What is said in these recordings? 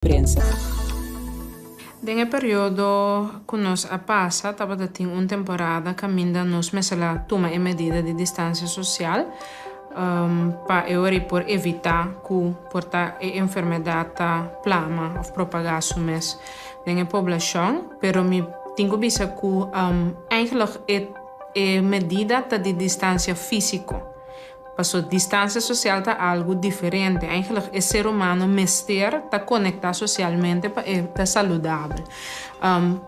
Prensa. Den e periodo ku nos a pasa tabata tin un temporada kaminda nos mester a tuma e medida di distansia sosial pa e ora ei por evitá ku por ta e enfermedat ta plama òf propagá su mes den e poblashon. Pero mi tin ku bisa ku eigenlijk e medida ta di distansia físiko. Paso distancia social ta algo diferente. Eigenlijk e ser humano mester ta conecta socialmente pa e ta saludabel.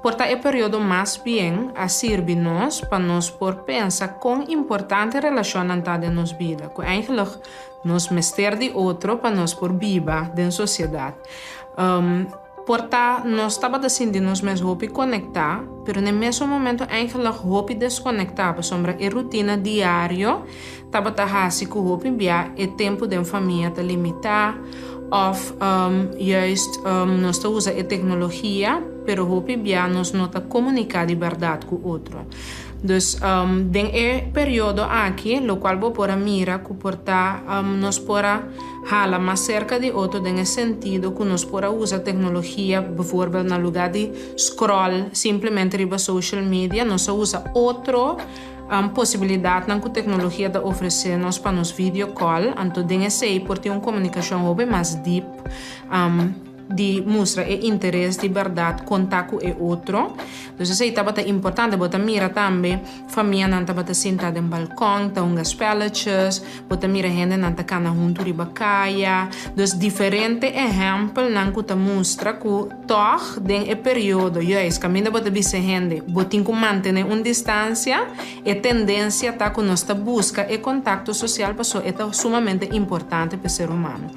Por ta e periodo mas bien a sirbi nos pa nos por pensa con importante relacionnan ta den nos bida. Cu eigenlijk nos mester di otro pa nos por biba den sociedad. Por ta nos tabata sinti nos mes hopi konektá, pero na e mesun momento eigenlijk hopi deskonektá pasobra e rutina diario tabata hasi ku hopi bia e tempu den famia ta limitá òf juist nos ta usa e teknologia pero hopi bia nos no ta komuniká di bèrdat ku otro. Dus den e periodo aki lokual bo por a mira ku por ta nos por a Hala mas serka di otro den e sentido ku nos por a usa teknologia, bijvoorbeeld na lugá di scroll simplemente riba social media, nos a usa otro posibilidatnan ku teknologia ta ofresé nos pa nos video call, anto den esei por tin un komunikashon hopi mas diep. Di mustra e interes di bèrdat konta ku e otro. Dus esei tabata importante. Bo ta mira tambe famianan tabata sinta den balkon ta hunga spelletjes, bo ta mira hendenan ta kana huntu riba kaya. Dus diferente ehèmpelnan ku ta mustra ku tòg den e periodo juis kaminda bo ta bisa hende bo tin ku mantené un distansia, e tendensia ta ku nos ta buska e kontakto sosial pasobra e ta sumamente importante pa e ser humano.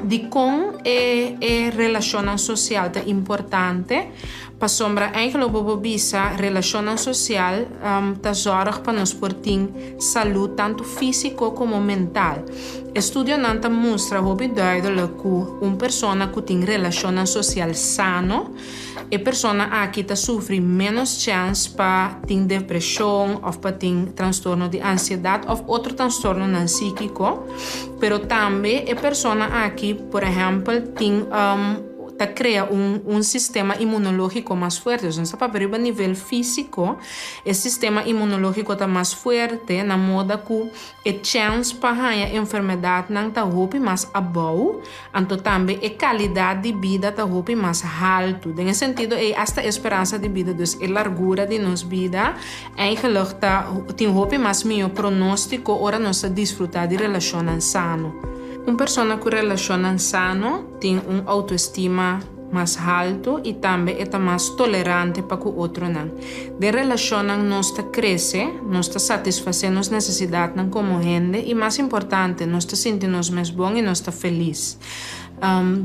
Dikon e e relashonnan sosial ta importante? Pasobra eigenlijk bo por bisa relashonnan sosial ta zòrg pa nos por tin salú tantu físiko komo mental. Estudionan ta mustra hopi duidelik ku un persona ku tin relashonnan sosial sano, E persona aki ta sufri ménos chèns pa tin depreshon òf pa tin trastorno di ansiedat òf otro trastornonan síkiko. Pero tambe e persona aki, por ehèmpel, tin ta krea un un sistema inmunológiko mas fuerte. Dus nos ta papia riba nivel físiko, e sistema inmunológiko ta mas fuerte na moda ku E chèns pa haña enfermedatnan ta hopi mas abou, anto tambe e kalidat di bida ta hopi mas haltu. Den e sentido ei asta e speransa di bida, dus e largura di nos bida, eigenlijk ta tin hopi mas mihó pronóstiko ora nos ta disfrutá di relashonnan sano. Un persona ku relashonnan sano tin un outoestima mas haltu i tambe e ta mas tolerante pa ku otronan. Den relashonnan nos ta krese, nos ta satisfasé nos nesesidatnan komo hende i mas importante, nos ta sinti nos mes bon i nos ta felis.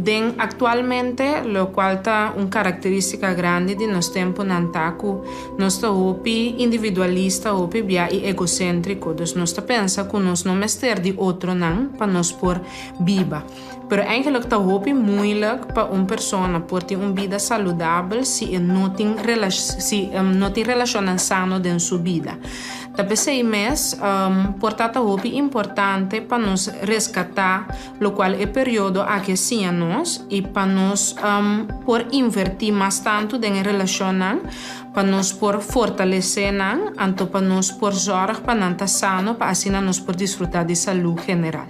Den aktualmente, lokual ta un karakterístika grandi di nos tempunan ta ku nos ta hopi individualista, hopi bia i egoséntriko. Dus nos ta pensa ku nos no mester di otronan pa nos por biba. Pero eigenlijk ta hopi moeilijk pa un persona por tin un bida saludabel si e no tin si no tin relacionnan sano den su bida. Ta p'esei mes por ta ta hopi importante pa nos rescata locual e periodo aki a siña nos y pa nos por inverti mas tanto den e relacionnan pa nos por fortalece nan anto pa nos por zorg pa nan ta sano pa asina nos por disfruta di salud general.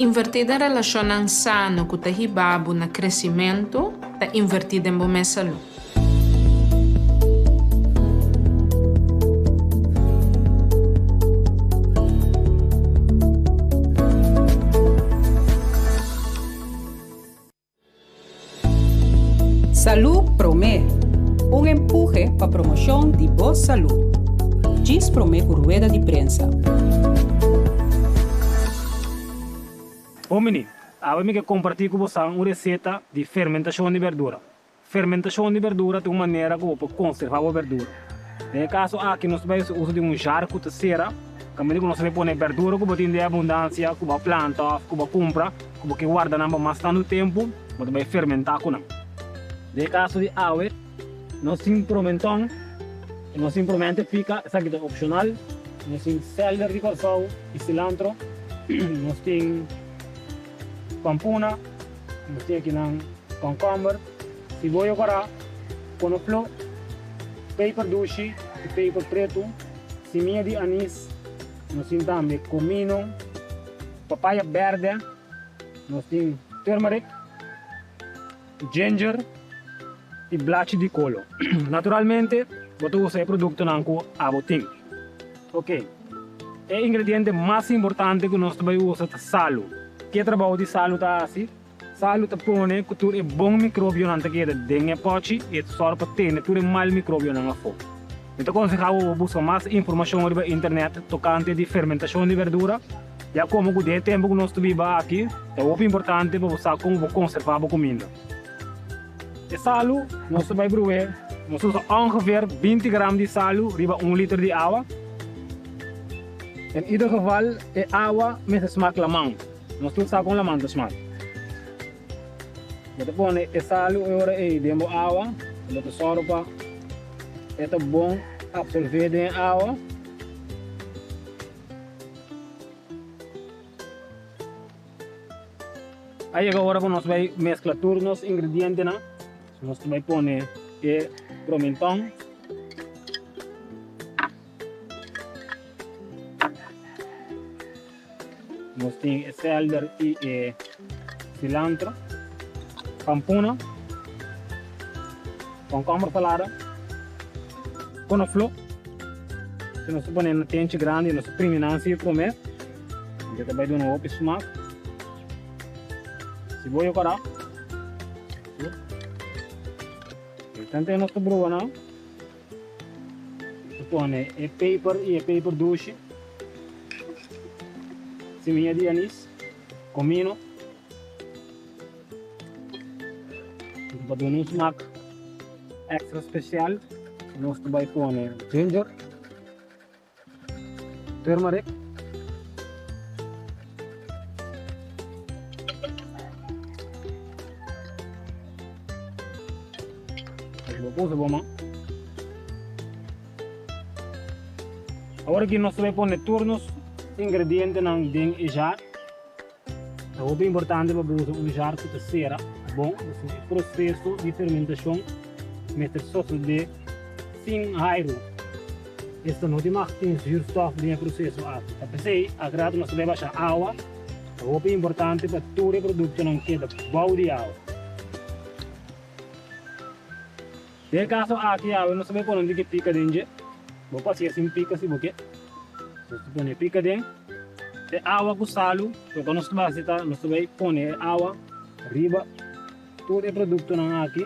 Invertí den relashonnan sano ku ta hiba bo na kresimentu ta invertí den bo mes salú. Salú Promé, un empuhe pa promoshon di bo salú. Djis promé ku rueda di prensa. Homini, awe mi ke kompartí ku bosan un reseta di fermentashon di berdura. Fermentashon di berdura ta un manera ku bo por konservá bo berdura. Den e kaso aki nos ta bai hasi uso di un jar ku ta sera, kaminda ku nos ta bai pone berdura ku bo tin den abundansia, ku bo a planta òf ku bo a kumpra, ku bo ke warda nan pa mas tantu tempu, bo ta bai fermentá ku nan. Den e kaso di awe, nos tin promenton, nos tin promente pika, esaki ta opshonal, nos tin sèlder di Kòrsou i silantro, nos tin pampuna. Nos tin akinan kònkòmber, siboyo kòrá, konofló, peper dushi i peper pretu, simia di anis, nos tin tambe komino, papaya bèrdè, nos tin turmeric, ginger i blachi di kolo. Naturalmente bo ta usa e produktonan ku abo tin. Ok, e ingrediente mas importante ku nos ta bai usa ta salu. Ke trabou di salu ta hasi? Salu ta pone ku tur e bon mikrobionan ta keda den e pòchi i e ta sòru pa tene tur e mal mikrobionan afó. Mi ta konsehá bo pa buska mas informashon riba internet tokante di fermentashon di berdura, ya komo ku den e tempu ku nos ta biba aki ta hopi importante pa bo sa kon bo konservá bo kuminda. E salu nos ta bai bru'é, nos ta usa ongeveer 20 gram di salu riba un liter di awa. En ieder geval e awa mester smak laman, nos tur sa kon laman ta smak. Bo ta pone e salu e ora ei den bo awa, bo ta sòru pa e ta bon absorvé den e awa. A yega ora ku nos bai meskla tur nos ingredientenan. Nos ta bai pone e promenton. Nos tin e selder i e cilantro, pampuna, komkomber salada, konofló. Si nos ta pone na tenchi grandi nos ta primi nan si prome, e ta bai duna hopi smak. Siboyo kòrá. Tante nos ta brua nan. Ta pone e peper i e peper dushi, simia di anis, komino, pa duna un smak extra spesial nos ta bai pone ginger, turmeric. Bo puso bo man. Awor aki nos ta bai pone tur nos ingredientenan den e jar. Ta hopi importante pa bo usa un jar ku ta sera bon, pasobra e proseso di fermentashon mester sosodé sin airu. Esta no tin mag tin zuurstof den e proseso aki. Ta p'esei a rato nos ta bai basha awa. Ta hopi importante pa tur e produktonan keda bou di awa. Den e kaso aki awe nos ta bai pone un tiki pika den dje. Bo por hasié sin pika si bo ke. Nos ta pone e pika den e awa ku salu. Loke nos ta bai hasi ta nos ta bai pone e awa riba tur e produktonan aki.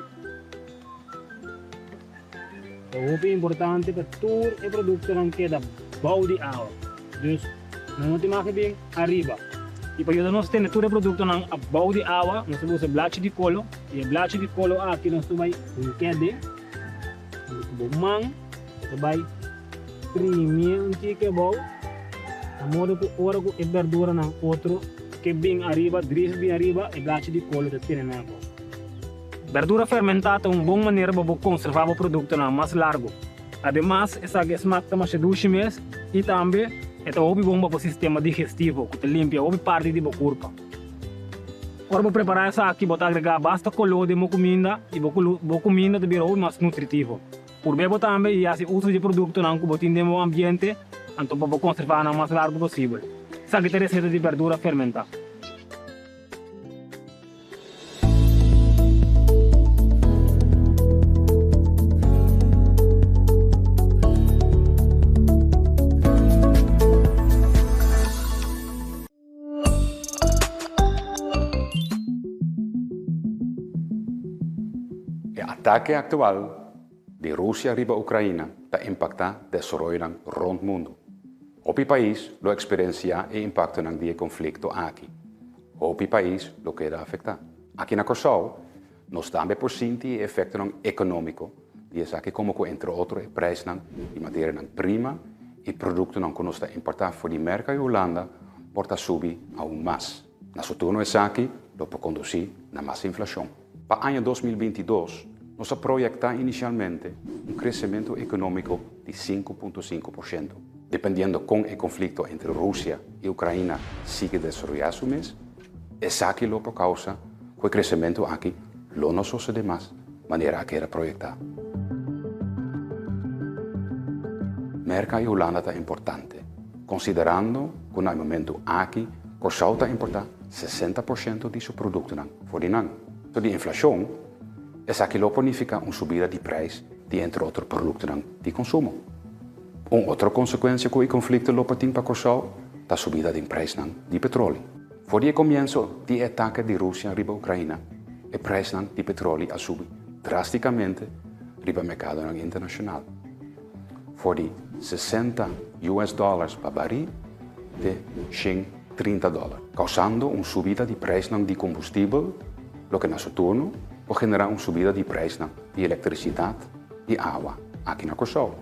Ta hopi importante pa tur e produktonan keda bou di awa. Dus nan no tin mag di bin ariba. I pa yuda nos tene tur e produktonan abou di awa, nos ta usa blachi di kolo. I e blachi di kolo aki nos ta bai hink'é den. Anto ku bo man bo ta bai primié un tiki abou, na modo ku ora ku e berduranan otro ke bin ariba, dris bin ariba, e blachi di kolo ta tene nan abou. Berdura fermentá ta un bon manera pa bo konservá bo produktonan mas largu. Ademas, esaki e smak ta masha dushi mes i tambe e ta hopi bon pa bo sistema digestivo ku ta limpia hopi parti di bo kurpa. Ora bo prepará esaki, bo ta agregá basta koló den bo kuminda i bo bo kuminda ta bira hopi mas nutritivo. Purb'é bo tambe i hasi uso di e produktonan ku bo tin den bo ambiente anto pa bo konservá nan mas largu posibel. Esaki ta e reseta di berdura fermentá. E atake aktual di Rusia riba Ukraina ta impaktá desaroyonan rònt mundu. Hopi pais lo eksperensiá e impaktonan di e konflikto aki. Hopi pais lo keda afektá. Aki na Kòrsou, nos tambe por sinti e efektonan ekonómiko di esaki komo ku entre otro e preisnan di materianan prima i produktonan ku nos ta importá for di Merka i Hulanda por ta subi aun mas. Na su turno esaki lo por kondusí na mas inflashon. Pa aña 2022 nos a proyektá inisialmente un kresementu ekonómiko di 5.5%. Dependiendo kon e konflikto entre Rusia i Ukraina sigui desaroyá su mes, esaki lo por kousa. ku e kresementu aki lo no sosodé mas manera a keda proyektá. Merka i Hulanda ta importante, konsiderando ku na e momentu aki Kòrsou ta importá 60% di su produktonan for di nan. Di inflashon, esaki lo por nifiká un subida di preis di entre otro produktonan di konsumo. Un otro konsekuensia ku e konflikto lo por tin pa Kòrsou ta subida den preisnan di petroli. For di e komienso di e atake di Rusia riba Ukraina, e preisnan di petroli a subi drástikamente riba merkadonan internashonal, for di 60 US dollars pa barí te 130 dòler, kousando un subida di preisnan di kombustibel, loke na su turno por generá un subida di preisnan di elektrisidat i awa aki na Kòrsou.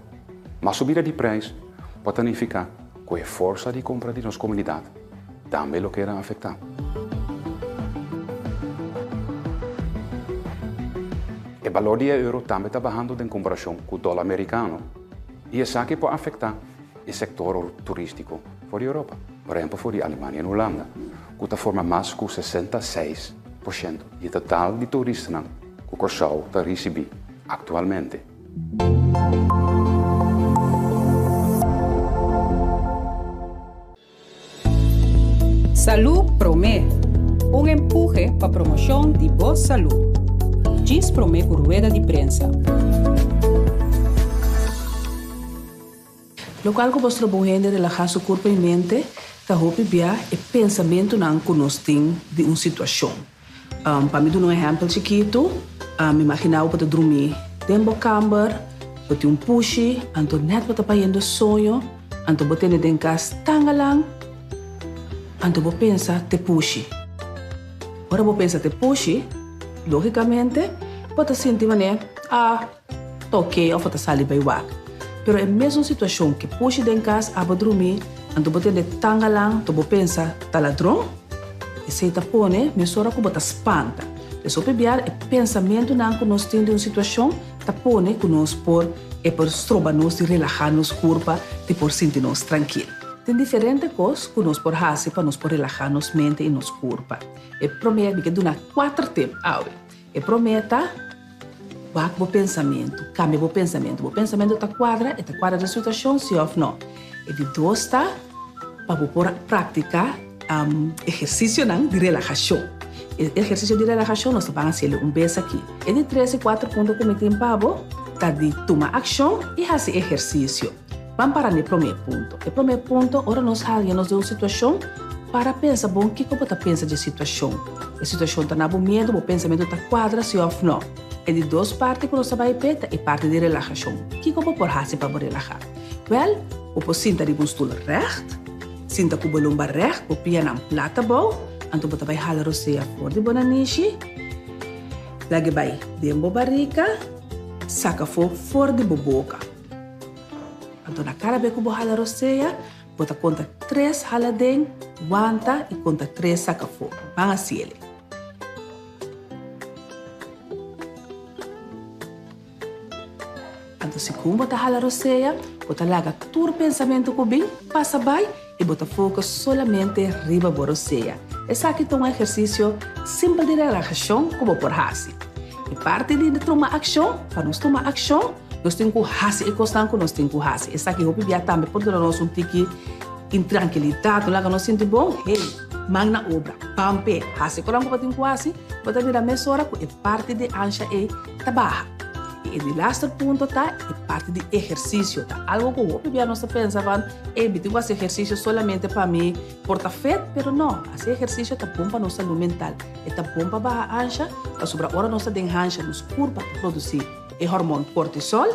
Mas subida di preis por ta nifiká ku e forsa di kompra di nos komunidat tambe lo keda afektá. E balor di e euro tambe ta bahando den komparashon ku dòlar merikano i esaki por afektá e sektor turístiko for di Europa, por ehèmpel for di Alemania i Hulanda, ku ta forma mas ku 66% di e total di turistanan ku Kòrsou ta risibí aktualmente. Salú Promé, un empuhe pa promoshon di bo salú. Djis promé ku rueda di prensa. Lokual ku por stroba un hende relahá su kurpa i mente ta hopi bia e pensamentunan ku nos tin di un situashon. Pa mi duna un ehèmpel chikitu, mi imaginá bo bo ta drumí den bo kamber, bo tin un pushi, anto nèt bo ta bayendo soño, anto bo tene den kas tangalan, anto bo pensa te pushi. Ora bo pensa te pushi, lógikamente bo ta sinti manera, ah, ta oké òf bo ta sali bai wak. Pero e mesun situashon ku pushi den kas abo drumí, anto bo tende tangalan, anto bo pensa ta ladron, esei ta pone mesora ku bo ta spanta. Des hopi biaha e pensamentunan ku nos tin di un situashon ta pone ku nos por e por stroba nos di relahá nos kurpa, di por sinti nos trankil. Tin diferente kos ku nos por hasi pa nos por relahá nos mente i nos kurpa. E promé, mi ke duna kuater tip awe. E promé ta, Wak bo pensamentu, kambia bo pensamentu. Bo pensamentu ta kuadra, e ta kuadra den situashon, si òf nò? E di dos ta pa bo por praktiká ehersisionan di relahashon. E ehersisio di relahashon nos ta ban hasiel un bes aki. E di tres i kuater punto ku mi tin pa bo ta di tuma akshon i hasi ehersisio. Ban para na e promé punto. E promé punto, ora nos haña nos den un situashon, para pensa bon kiko bo ta pensa dje situashon. E situashon ta na bo miedu, bo pensamentu ta kuadra si òf nò. E di dos parti ku nos ta bai p'e ta e parti di relahashon. Kiko bo por hasi pa bo relahá? Wèl, bo por sinta riba un stul règt, sinta ku bo lomba règt, bo pianan plat abou, anto bo ta bai hala rosea for di bo nanishi, lag'e bai den bo barika, saka afó for di bo boka. Anto na kada bes ku bo hala rosea, bo ta konta tres hala den, wanta i konta tres saka afó. Ban hasiel. Anto segun bo ta hala rosea, bo ta laga tur pensamentu ku bin pasa bai i bo ta focus solamente riba bo rosea. Esaki ta un ehersisio simpel di relahashon ku bo por hasi. E parti di tuma akshon, pa nos tuma akshon, nos tin ku hasi e kosnan ku nos tin ku hasi. Esaki hopi bia tambe por duna nos un tiki intrankilidat, no laga nos sinti bon. Hey, man na obra, ban p'e, hasi e kosnan ku bo tin ku hasi, bo ta mira mesora ku e parti di ansha ei ta baha. I e di laster punto ta e parti di ehersisio. Ta algo ku hopi bia nos ta pensa van, ey, mi tin ku hasi ehersisio solamente pa mi por ta fit, pero no, hasi ehersisio ta bon pa nos salú mental. E ta bon pa baha ansha, pasobra ora nos ta den hansha nos kurpa ta produsí e hormon kortisol,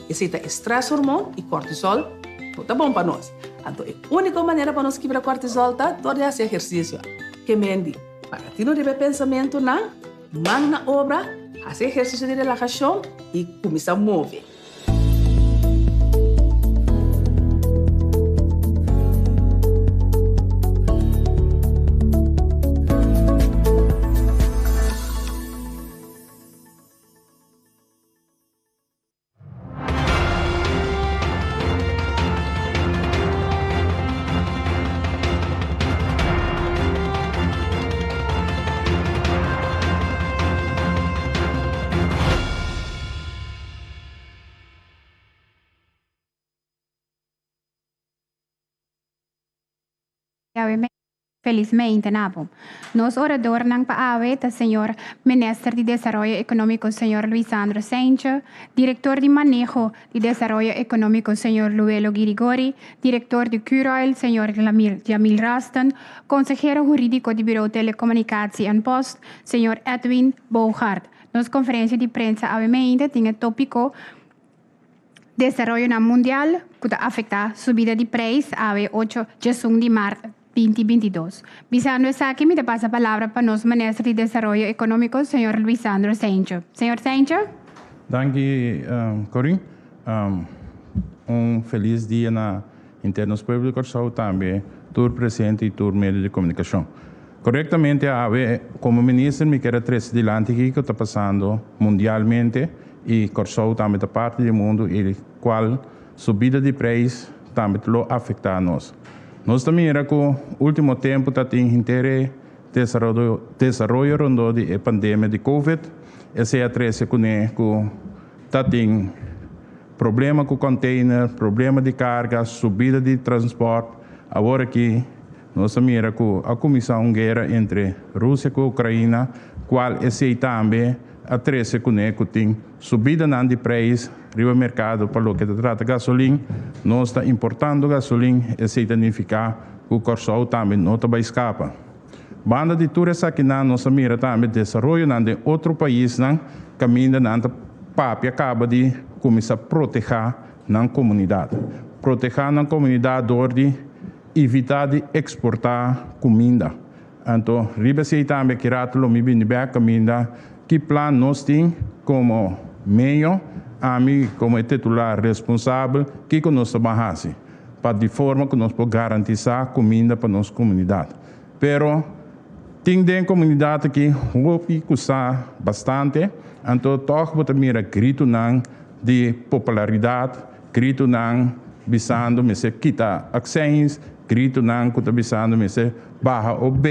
esei ta e stress hormon i kortisol no ta bon pa nos. Anto e úniko manera pa nos kibra kortisol ta dor di hasi ehersisio. Ke mendi, para tino riba e pensamentunan, man na obra, hasi ehersisio di relahashon i kuminsá move. Felizmente na bo. Nos oradornan pa awe ta señor Minister di Desaroyo Ekonómiko señor Luisandro Cijntje, Direktor di Maneho di Desaroyo Ekonómiko señor Luelo Girigori, Direktor di Curoil señor Jamil Rasten, Konsehero Hurídiko di Bureau Telecomunicatie en Post señor Edwin Boogaard. Nos konferensia di prensa awe mainta tin e tópiko Desaroyonan mundial ku ta afektá subida di preis awe ocho djesun di mart binti 22. Bisando esaki mi ta pasa palabra pa nos Minister di Desaroyo Ekonómiko señor Luisandro Cijntje. Señor Cijntje. Danki Corin. Un felis dia na henter nos pueblo di Kòrsou tambe tur presente i tur medio di komunikashon. Korektamente awe komo minister mi kier a trese dilanti kiko ta pasando mundialmente i Kòrsou tambe ta parti di mundu i kual subida di preis tambe lo afektá nos. Nos ta mira ku último tempu ta tin henter e desaroyo rondó di e pandemia di covid. Esei a trese kuné ku ta tin problema ku kònteiner, problema di karga, subida di transpòrt. Awor aki nos ta mira ku a kuminsá un guera entre Rusia ku Ukraina, kual esei tambe a trese kuné ku tin subidanan di preis riba merkado pa loke ta trata gasolin. Nos ta importando gasolin, esei ta nifiká ku Kòrsou tambe no ta bai skapa. Banda di tur esakinan nos a mira tambe desaroyonan den otro paisnan kaminda nan ta papia kaba di kuminsá protehá nan komunidat. Protehá nan komunidat dor di evitá di eksportá kuminda. Anto riba esei tambe ki rato lo mi bini bek kaminda ki plan nos tin komo meyo, ami komo e titular responsabel, kiko nos ta ban hasi pa di forma ku nos por garantisá kuminda pa nos komunidat. Pero tin den komunidat aki hopi ku sa bastante, anto tòg bo ta mira gritunan di popularidat, gritunan bisando mester kita akseins, gritunan ku ta bisando mester baha OB,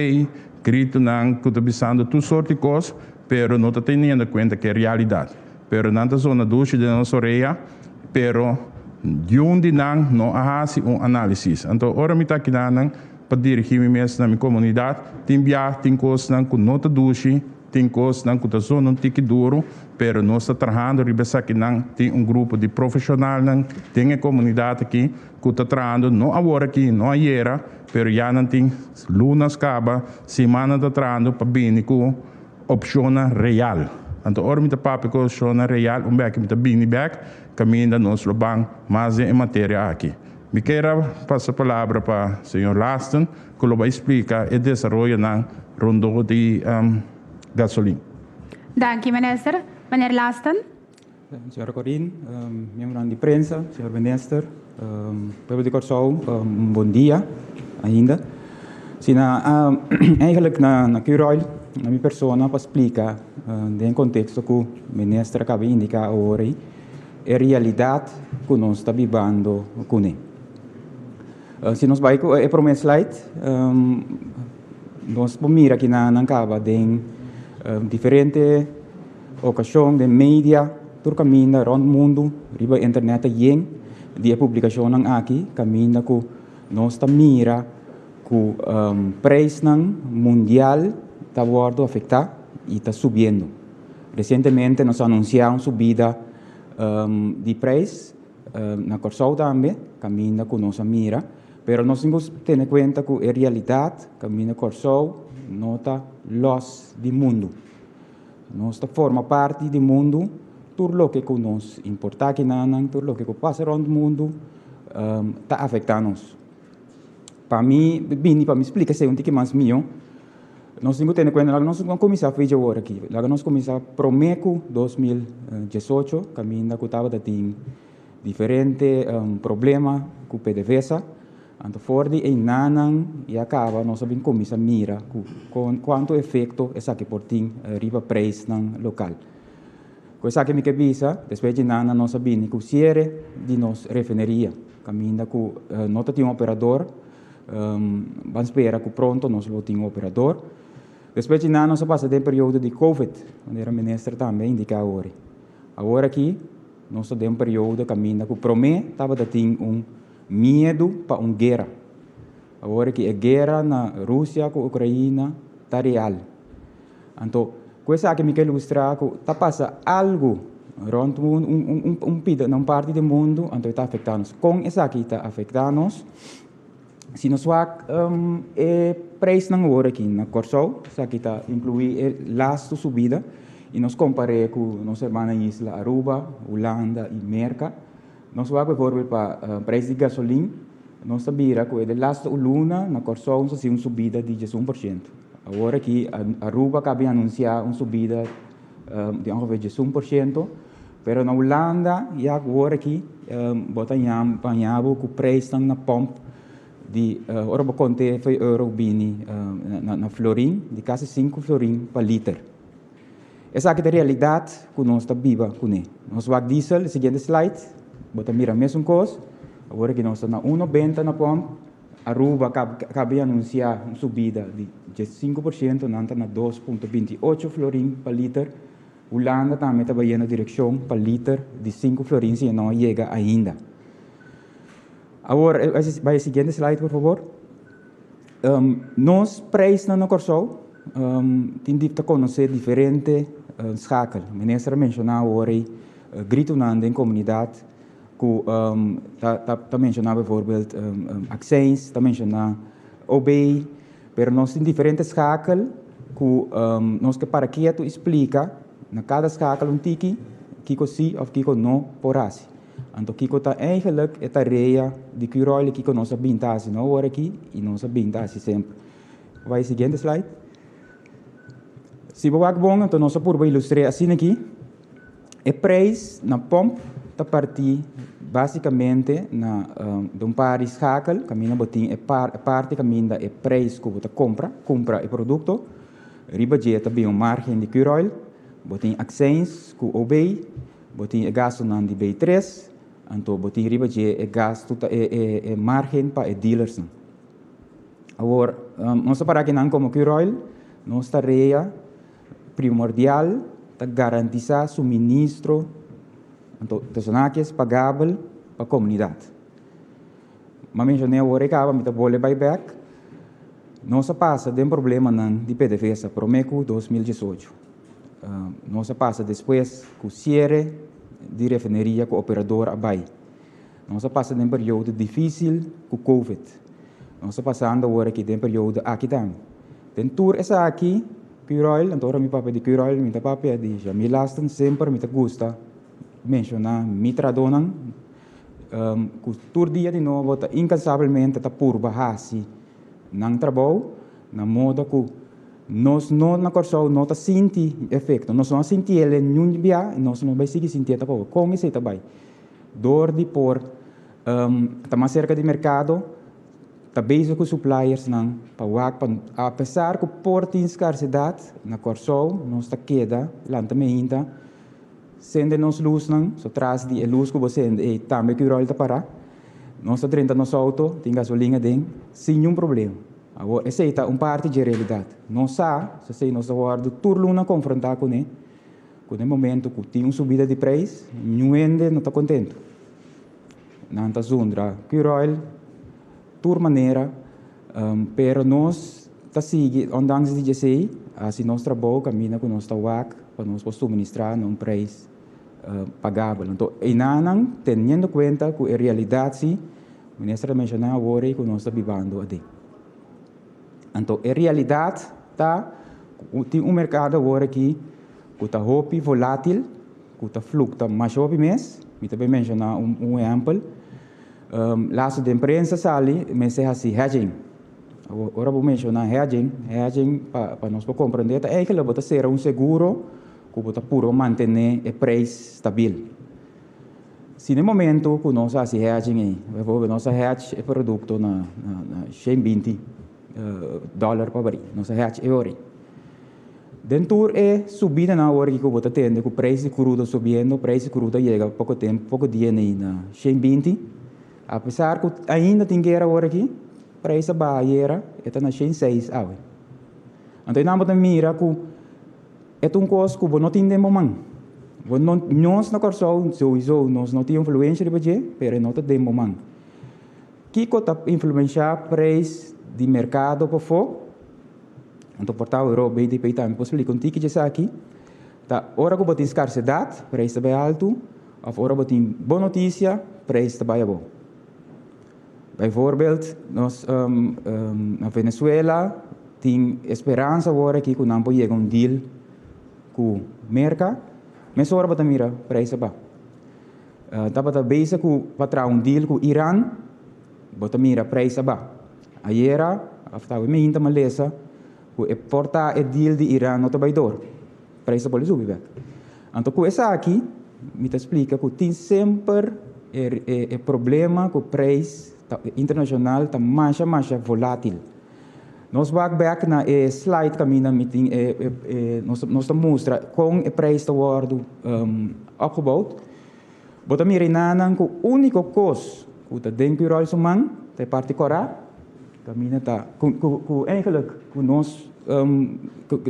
gritunan ku ta bisando tur sort di kos, pero no ta teniendo kuenta ku e realidat. Pero nan ta zona dushi den nos orea, pero niun di nan no a hasi un análisis. Anto ora mi ta akinan pa dirigí mi mes na mi komunidat, tin bia tin kosnan ku no ta dushi, tin kosnan ku ta zona un tiki duru, pero nos ta trahando riba esakinan. Tin un grupo di profeshonalnan den e komunidat aki ku ta trahando, no awor aki, no ayera, pero ya nan tin lunas kaba, simannan ta trahando pa bini ku opshonnan real. Anto ora mi ta papia ku opshonnan real, un bek mi ta bini bek kaminda nos lo ban mas den e materia aki. Mi kier a pasa palabra pa señor Lasten ku lo bai splika e desaroyonan rondó di gasolin. Danki, Minister. Meneer Lasten. Señora Corin, miembronan di prensa, señor Minister, pueblo di Kòrsou, un bon dia ainda. Si na eigenlijk na na Curoil, na mi persona pa splika den konteksto ku Minister a kaba indiká awor ei, e realidat ku nos ta bibando kuné. Si nos bai ku e promé slide, nos por mira kinan nan kaba den diferente Okashon den media tur kaminda rònt mundu riba internet ta yen di e publikashonnan aki kaminda ku nos ta mira ku preisnan mundial ta wòrdu afektá i ta subiendo. Resientemente nos a anunsiá un subida di preis na Kòrsou tambe kaminda ku nos a mira, pero nos tin ku tene kuenta ku e realidat kaminda Kòrsou no ta lòs di mundu. Nos ta forma parti di mundu, tur loke ku nos importá kinanan, tur loke ku pasa rònt mundu ta afektá nos. Pa mi bini pa mi splika esei un tiki mas mihó, nos tin ku tene kuenta, laga nos no kuminsá fecha awor aki, laga nos kuminsá promé ku 2018 kaminda ku tabata tin diferente problema ku PDVSA. Anto for di einanan ya kaba nos a bin kuminsá mira ku kon kuantu efekto esaki por tin riba preisnan lokal. Ku esaki mi ke bisa, despues di einanan nos a bini ku siere di nos refineria, kaminda ku no ta tin un operador, ban spera ku pronto nos lo tin un operador. Despues di einanan nos a pasa den periodo di covid, manera minister tambe a indiká awor. Awor aki nos ta den un periodo kaminda ku promé tabata tin un Miedu pa un guera. Awor aki e guera na Rusia ku Ukraina ta real. Anto, ku esaki mi ke ilustra ku ta pasa algu rònt mundu, un un pida na un parti di mundu, anto e ta afektá nos. Kon esaki ta afektá nos? Si nos wak e preisnan awor aki na Kòrsou, esaki ta inkluí e lastu subida, i nos kompar'é ku nos hermana isla Aruba, Hulanda i Merka, nos wak beivoorbeeld pa preis di gasolin, nos ta bira ku e de lastu luna na Kòrsou nos a si un subida di 11%. Awor aki Aruba kaba di anunsiá un subida di ongeveer 11%, pero na Hulanda ya awor aki bo ta haña bo ku preisnan na pòmp di ora bo kont'é for euro bini na florin di kasi sinku florin pa liter. Esaki ta realidat ku nos ta biba kuné. Nos wak diesel, siguiente slide, bo ta mira mesun kos, awor aki nos ta na uno benta na pòmp. Aruba kaba di anunsiá un subida di 15%, nan ta na 2.28 florin pa liter. Hulanda tambe ta bayendo direkshon pa liter di 5 florin si e no a yega ainda. Awor, bai e siguiente slide por fabor. Nos preisnan na Kòrsou tin di ta konosé diferente schakel. Minister a menshoná awor ei gritonan den komunidat ku ta menshoná bijvoorbeeld accijns, ta menshoná OB, pero nos tin diferente schakel ku nos ke para ketu i splika na kada schakel un tiki kiko si òf kiko no por hasi. Anto kiko ta eigenlijk e tarea di Curoil i kiko nos a bin ta hasi no awor aki i nos a bin ta hasi semper. Bai siguiente slide. Si bo wak bon anto nos a purba ilustr'é asina aki. E prijs na pomp ta partí básikamente na den un par di schakel, kaminda bo tin e parti kaminda e prijs ku bo ta kompra, kumpra e produkto, riba dje ta bin un márgen di Curoil, bo tin accijns ku OB, bo tin e gastunan di B tres, anto bo tin riba dje e gastu ta e e márgen pa e dealersnan. Awor, nos ta para akinan komo Curoil, nos tarea primordial ta garantisá suministro, anto personajes pagabel pa komunidat. M'a menshoné awor e kaba, mi ta bolbe bai bèk. Nos a pasa den problemanan di PDVSA promé ku 2018. Nos a pasa despues ku siere di refineria ku operador a bai. Nos a pasa den periodo difísil ku covid. Nos ta pasando awor aki den periodo aki tambe. Den tur esaki, Curoil, anto ora mi papia di Curoil mi ta papia di Jamil Lasten, semper mi ta gusta menshoná mi trahadónan ku tur dia di nobo ta inkansabelmente ta purba hasi nan trabou na moda ku nos no na Kòrsou no ta sinti efekto. Nos no a sinti el niun bia i nos no bai sigui sintié tampoko. Kon esei ta bai? Dor di por ta mas serka di merkado, ta bezig ku supliersnan pa wak pa apesar ku por tin skarsedat na Kòrsou nos ta keda lanta meinta sende nos lusnan, so tras di e lus ku bo sende ei tambe Curoil ta pará, nos ta drenta nos outo tin gasolin aden sin niun problema. Awor esei ta un parti dje realidat. Nos sa, esei nos ta wòrdu tur luna konfrontá kuné. Ku den momento ku tin un subida di preis, niun hende no ta kontentu. Nan ta zundra Curoil tur manera, pero nos ta sigui, ondanks di djesei, hasi nos trabou kaminda ku nos ta wak pa nos por suministrá na un preis pagabel. Anto einanan, teniendo kuenta ku e realidat si, minister a menshoná awor ei ku nos ta bibando aden. Anto e realidat ta ku tin un merkado awor aki ku ta hopi volátil, ku ta flukta masha hopi mes. Mi ta bay menshoná un ehèmpel. Laatste den prensa sali mester hasi hedging. Awor ora bo menshoná hedging, hedging pa nos por komprendé ta eigentlik bo ta sera un seguro ku bo ta purba mantené e preis stabil. Si na e momento ku nos a hasi hedging ei, bijvoorbeeld nos a hedge e produkto na 120 dòler pa baril, nos a hedge e ora ei. Den tur e subidanan awor aki ku bo ta tende ku preis di krudo subiendo, preis di krudo a yega poko tempu, poko dia nei na 120, apesar ku ainda tin guera awor aki, preis a baha ayera, e ta na 106 awe. Anto einan bo ta mira ku E ta un kos ku bo no tin den bo man. Bo no, nos na Kòrsou souiso nos no tin influensia riba dje, pero e no ta den bo man. Kiko ta influensiá preis di merkado pafó? Anto por ta awor BDP tambe por splika un tiki dje esaki. Ta ora ku bo tin skarsedat, preis ta bai altu, òf ora bo tin bon notisia, preis ta bai abou. Bijvoorbeeld, nos na Venezuela tin e speransa awor aki ku nan por yega un deal ku Merka, mesora bo ta mira preis a baha. Tabata bezig ku pa traha un deal ku Iran, bo ta mira preis a baha. Ayera, òf tawe mainta mi a lesa ku e por ta e deal di Iran no ta bai dor, preis ta bolbe subi bèk. Anto ku esaki mi ta splika ku tin semper e problema ku preis internashonal ta masha masha volatil. Nos wak bèk na e slide kaminda mi tin e nos ta mustra kon e preis ta wòrdu opgebouwd. Bo ta mira enanan ku úniko kos ku ta den Curoil su man ta e parti kòrá, kaminda ta ku ku eigenlijk ku nos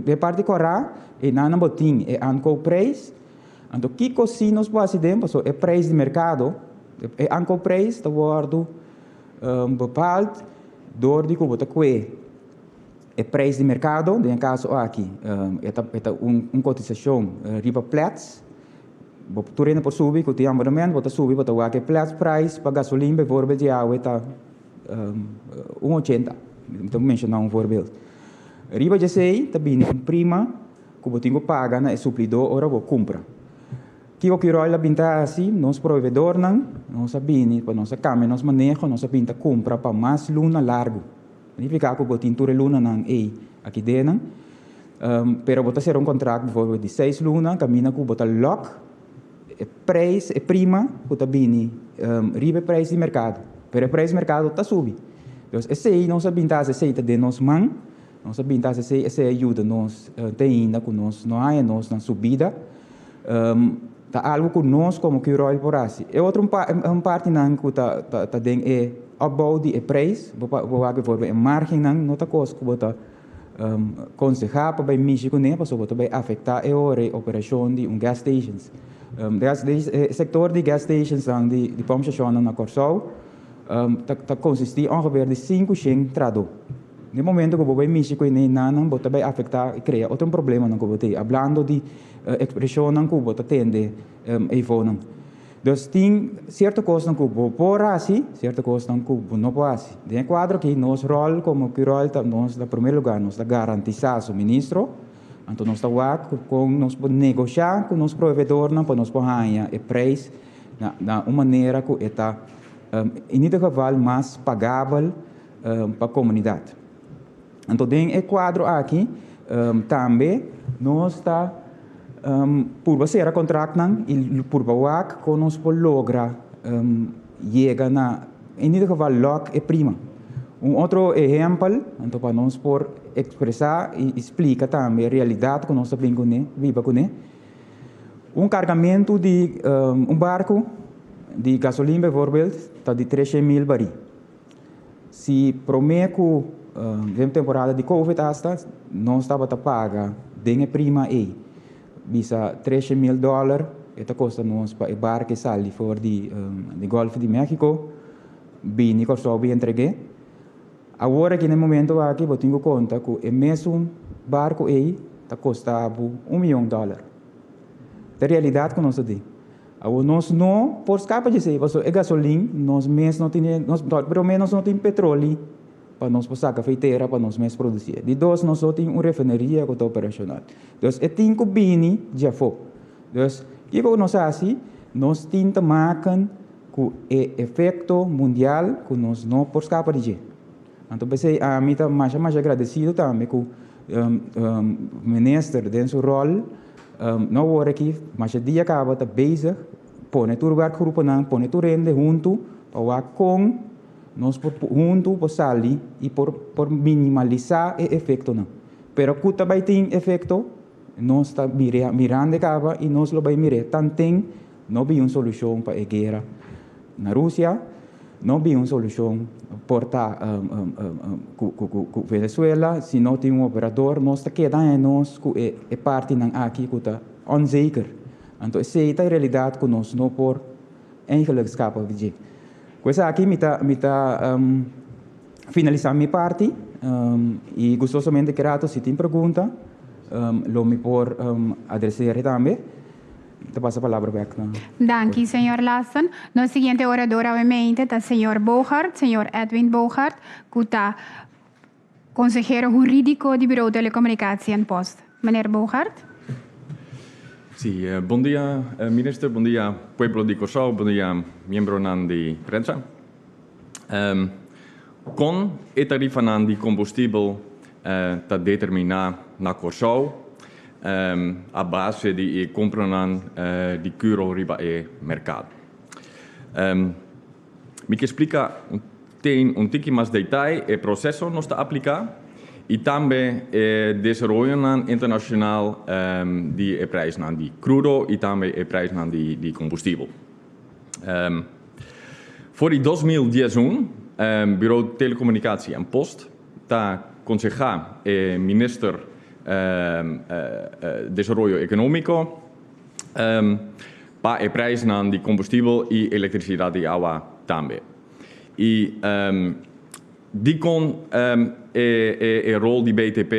e parti kòrá enanan bo tin e aankoopprijs. Anto kiko si nos por hasi den pasobra e prijs di merkado, e aankoopprijs ta wòrdu bepaald dor di ku bo ta kue e prijs di merkado, den e kaso aki e ta e ta un kotisashon riba plèts. Bo tur hende por subi ku tin abonament, bo ta subi bo ta wak e prijs pa gasolin bijvoorbeeld di awe ta un ochenta, mi ta menshoná un voorbeeld. Riba djesei ta bini un prima ku bo tin ku paga na e suplidó ora bo kumpra. Kiko Curoil a bin ta hasi? Nos proveedornan, nos a bini pa nos a kambia nos maneho, nos a bin ta kumpra pa mas luna largu. Significa cu bo tin tur e lunanan ey aki denan, pero bo ta cera un contract bijvoorbeeld di seis luna caminda cu bo ta lock e prijs, e prima cu ta bini riba e prijs di mercado, pero e prijs di mercado ta subi. Dus esey nos a bin ta haci, esey ta den nos man, nos a bin ta haci esey, esey a yuda nos te ainda cu nos no haya nos na subida. Ta algo cu nos como Curoil por haci. E otro un partinan cu ta den e opbouw di e prijs, bo wak bijvoorbeeld e margennan no ta cos cu bo ta conseha pa bay mishi cune pasobra bo ta bay afecta e ora e operacion di un gas stations. E sector di gas stationsnan di pompstationnan na Corsou ta consisti ongeveer di 500 trahador. Den e momento cu bo bay mishi cu e nenanan bo ta bay afecta y crea otro problemanan cu bo tin. Hablando di expresionnan cu bo ta tende eyfonan. Dus tin cierto cosnan cu bo por haci, cierto cosnan cu bo no por haci. Den e cuadro aki nos rol como Curoil ta nos na primer lugar nos ta garantisa suministro, anto nos ta wak con nos por negosha cu nos proveedornan pa nos por haya e prijs na un manera cu e ta in ieder geval mas pagabel pa komunidat. Anto den e kuadro aki tambe nos ta purba sera kontraktnan i purba wak kon nos por logra yega na in ieder geval lòk e prima. Un otro ehèmpel anto pa nos por ekspresá i splika tambe e realidat ku nos ta bin kuné, biba kuné, un kargamentu di un barku di gasolin bijvoorbeeld ta di 300.000 barí. Si promé ku den temporada di Covid asta nos tabata paga den e prima ei bisa 300.000 dòler e ta kosta nos pa e barke sali for di Golfo di Mexico bini Kòrsou bin entreg'é. Awor aki na e momento aki bo tin ku konta ku e mesun barku ei ta kosta bo un miyon dòler. Ta e realidat ku nos ta den. Awor nos no por skapa dje esei pasobra e gasolin nos mes no tene, nos prome nos no tin petroli pa nos por saka fei tera pa nos mes produsi. Di dos nos no tin un refineria ku ta operashonal. Dus e tin ku bini dje afó. Dus kiko ku nos hasi? Nos tin ta maken ku e efekto mundial ku nos no por skapa di dje. Anto p'esei ami ta masha masha agradesido tambe ku minister den su ròl. No awor aki, masha dia kaba ta bezig pone tur werkgroepennan, pone tur hende huntu pa wak kon nos por huntu por sali i por por minimalisá e efektonan. Pero ku ta bai tin efekto, nos ta mira mirando e kaba i nos lo bai mir'é tanten no bin un solushon pa e guera na Rusia. No bin un solushon por ta ku Venezuela, si no tin un operador nos ta keda en nos ku e partinan aki ku ta onzeker. Anto esei ta e realidat ku nos no por eigenlijk skapa di dje. Ku esaki mi ta mi ta finalisá mi parti i gustosamente ke rato si tin pregunta lo mi por adres'é tambe. Ta pasa palabra bek na. Danki, señor Lassen. Nos siguiente orador awemente ta señor Bogart, señor Edwin Bogart, ku ta konsehero hurídiko di Bureau Telecomunicatie en Post. Meneer Bogart. Sí, bon dia minister, bon dia pueblo di Kòrsou, bon dia miembronan di prensa. Kon e tarifanan di kombustibel ta determiná na Kòrsou a base di e kompranan di kuro riba e merkado? Mi ke splika ten un tiki mas detaye e proseso nos ta apliká i tambe e desaroyonan internashonal di e prijsnan di krudo i tambe e prijsnan di kombustibel. For di 2011 Bureau Telecomunicatie en Post ta konsehá e Minister Desaroyo Ekonómiko pa e prijsnan di kombustibel i elektrisidat di awa tambe. I dikon e rol di BTP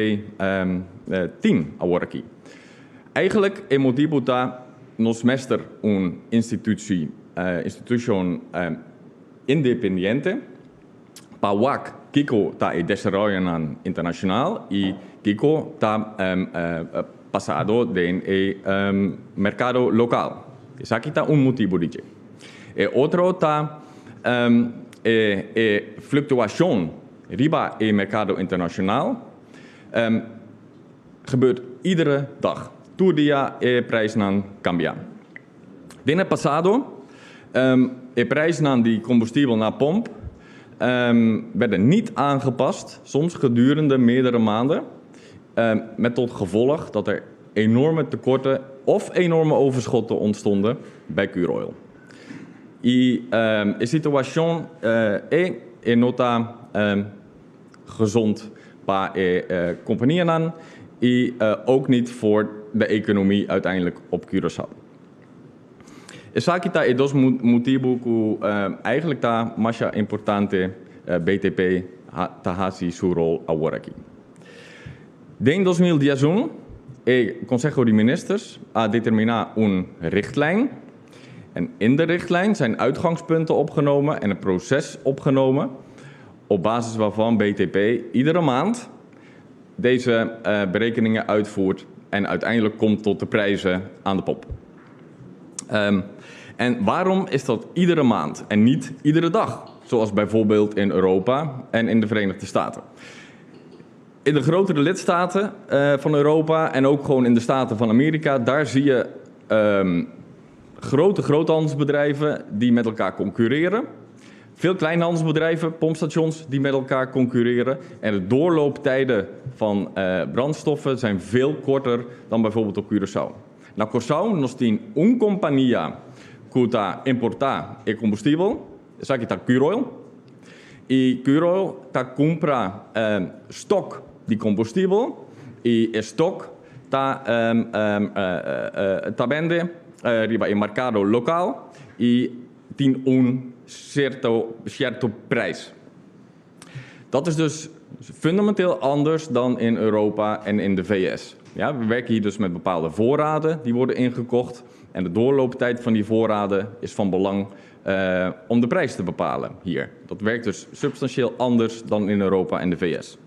tin aworakí? Eigenlijk e motibu ta nos mester un institutie, institucion independiente pa wak kiko ta e desaroyonan internacional y kiko ta pasado den e mercado local. Esaki ta un motibu di dje. E otro ta e fluctuacion riba e mercado internacional. Gebeurt iedere dag. Tur dia e prijsnan kambia. Den e pasado e prijsnan di kombustibel na pomp werden niet aangepast, soms gedurende meerdere maanden, met tot gevolg dat er enorme tekorten of enorme overschotten ontstonden bij Curoil. I e situashon e e no ta gezond pa e kompanianan i ook niet voor de economie uiteindelijk op Curaçao. Esaki ta e dos motibu ku eigenlijk ta masha importante BTP ta hasi su rol awor aki. Den 2011 e Consejo di Ministers a determiná un richtlijn en in de richtlijn zijn uitgangspunten opgenomen en een proces opgenomen op basis waarvan BTP iedere maand deze berekeningen uitvoert en uiteindelijk komt tot de prijzen aan de pomp. En waarom is dat iedere maand en niet iedere dag, zoals bijvoorbeeld in Europa en in de Verenigde Staten? In de grotere lidstaten van Europa en ook gewoon in de Staten van Amerika, daar zie je grote groothandelsbedrijven die met elkaar concurreren. Veel kleinhandelsbedrijven, pompstations die met elkaar concurreren. En de doorlooptijden van brandstoffen zijn veel korter dan bijvoorbeeld op Curaçao. Na Kòrsou nos tin un kompania ku ta importá e kombustibel, esaki ta Curoil. I Curoil ta kumpra stok di kombustibel i e stok ta ta bende riba e markado lokal i tin un sierto sierto prijs. Dat is dus fundamenteel anders dan in Europa en in de VS. Ja, we werken hier dus met bepaalde voorraden die worden ingekocht. En de doorlooptijd van die voorraden is van belang om de prijs te bepalen hier. Dat werkt dus substantieel anders dan in Europa en de VS.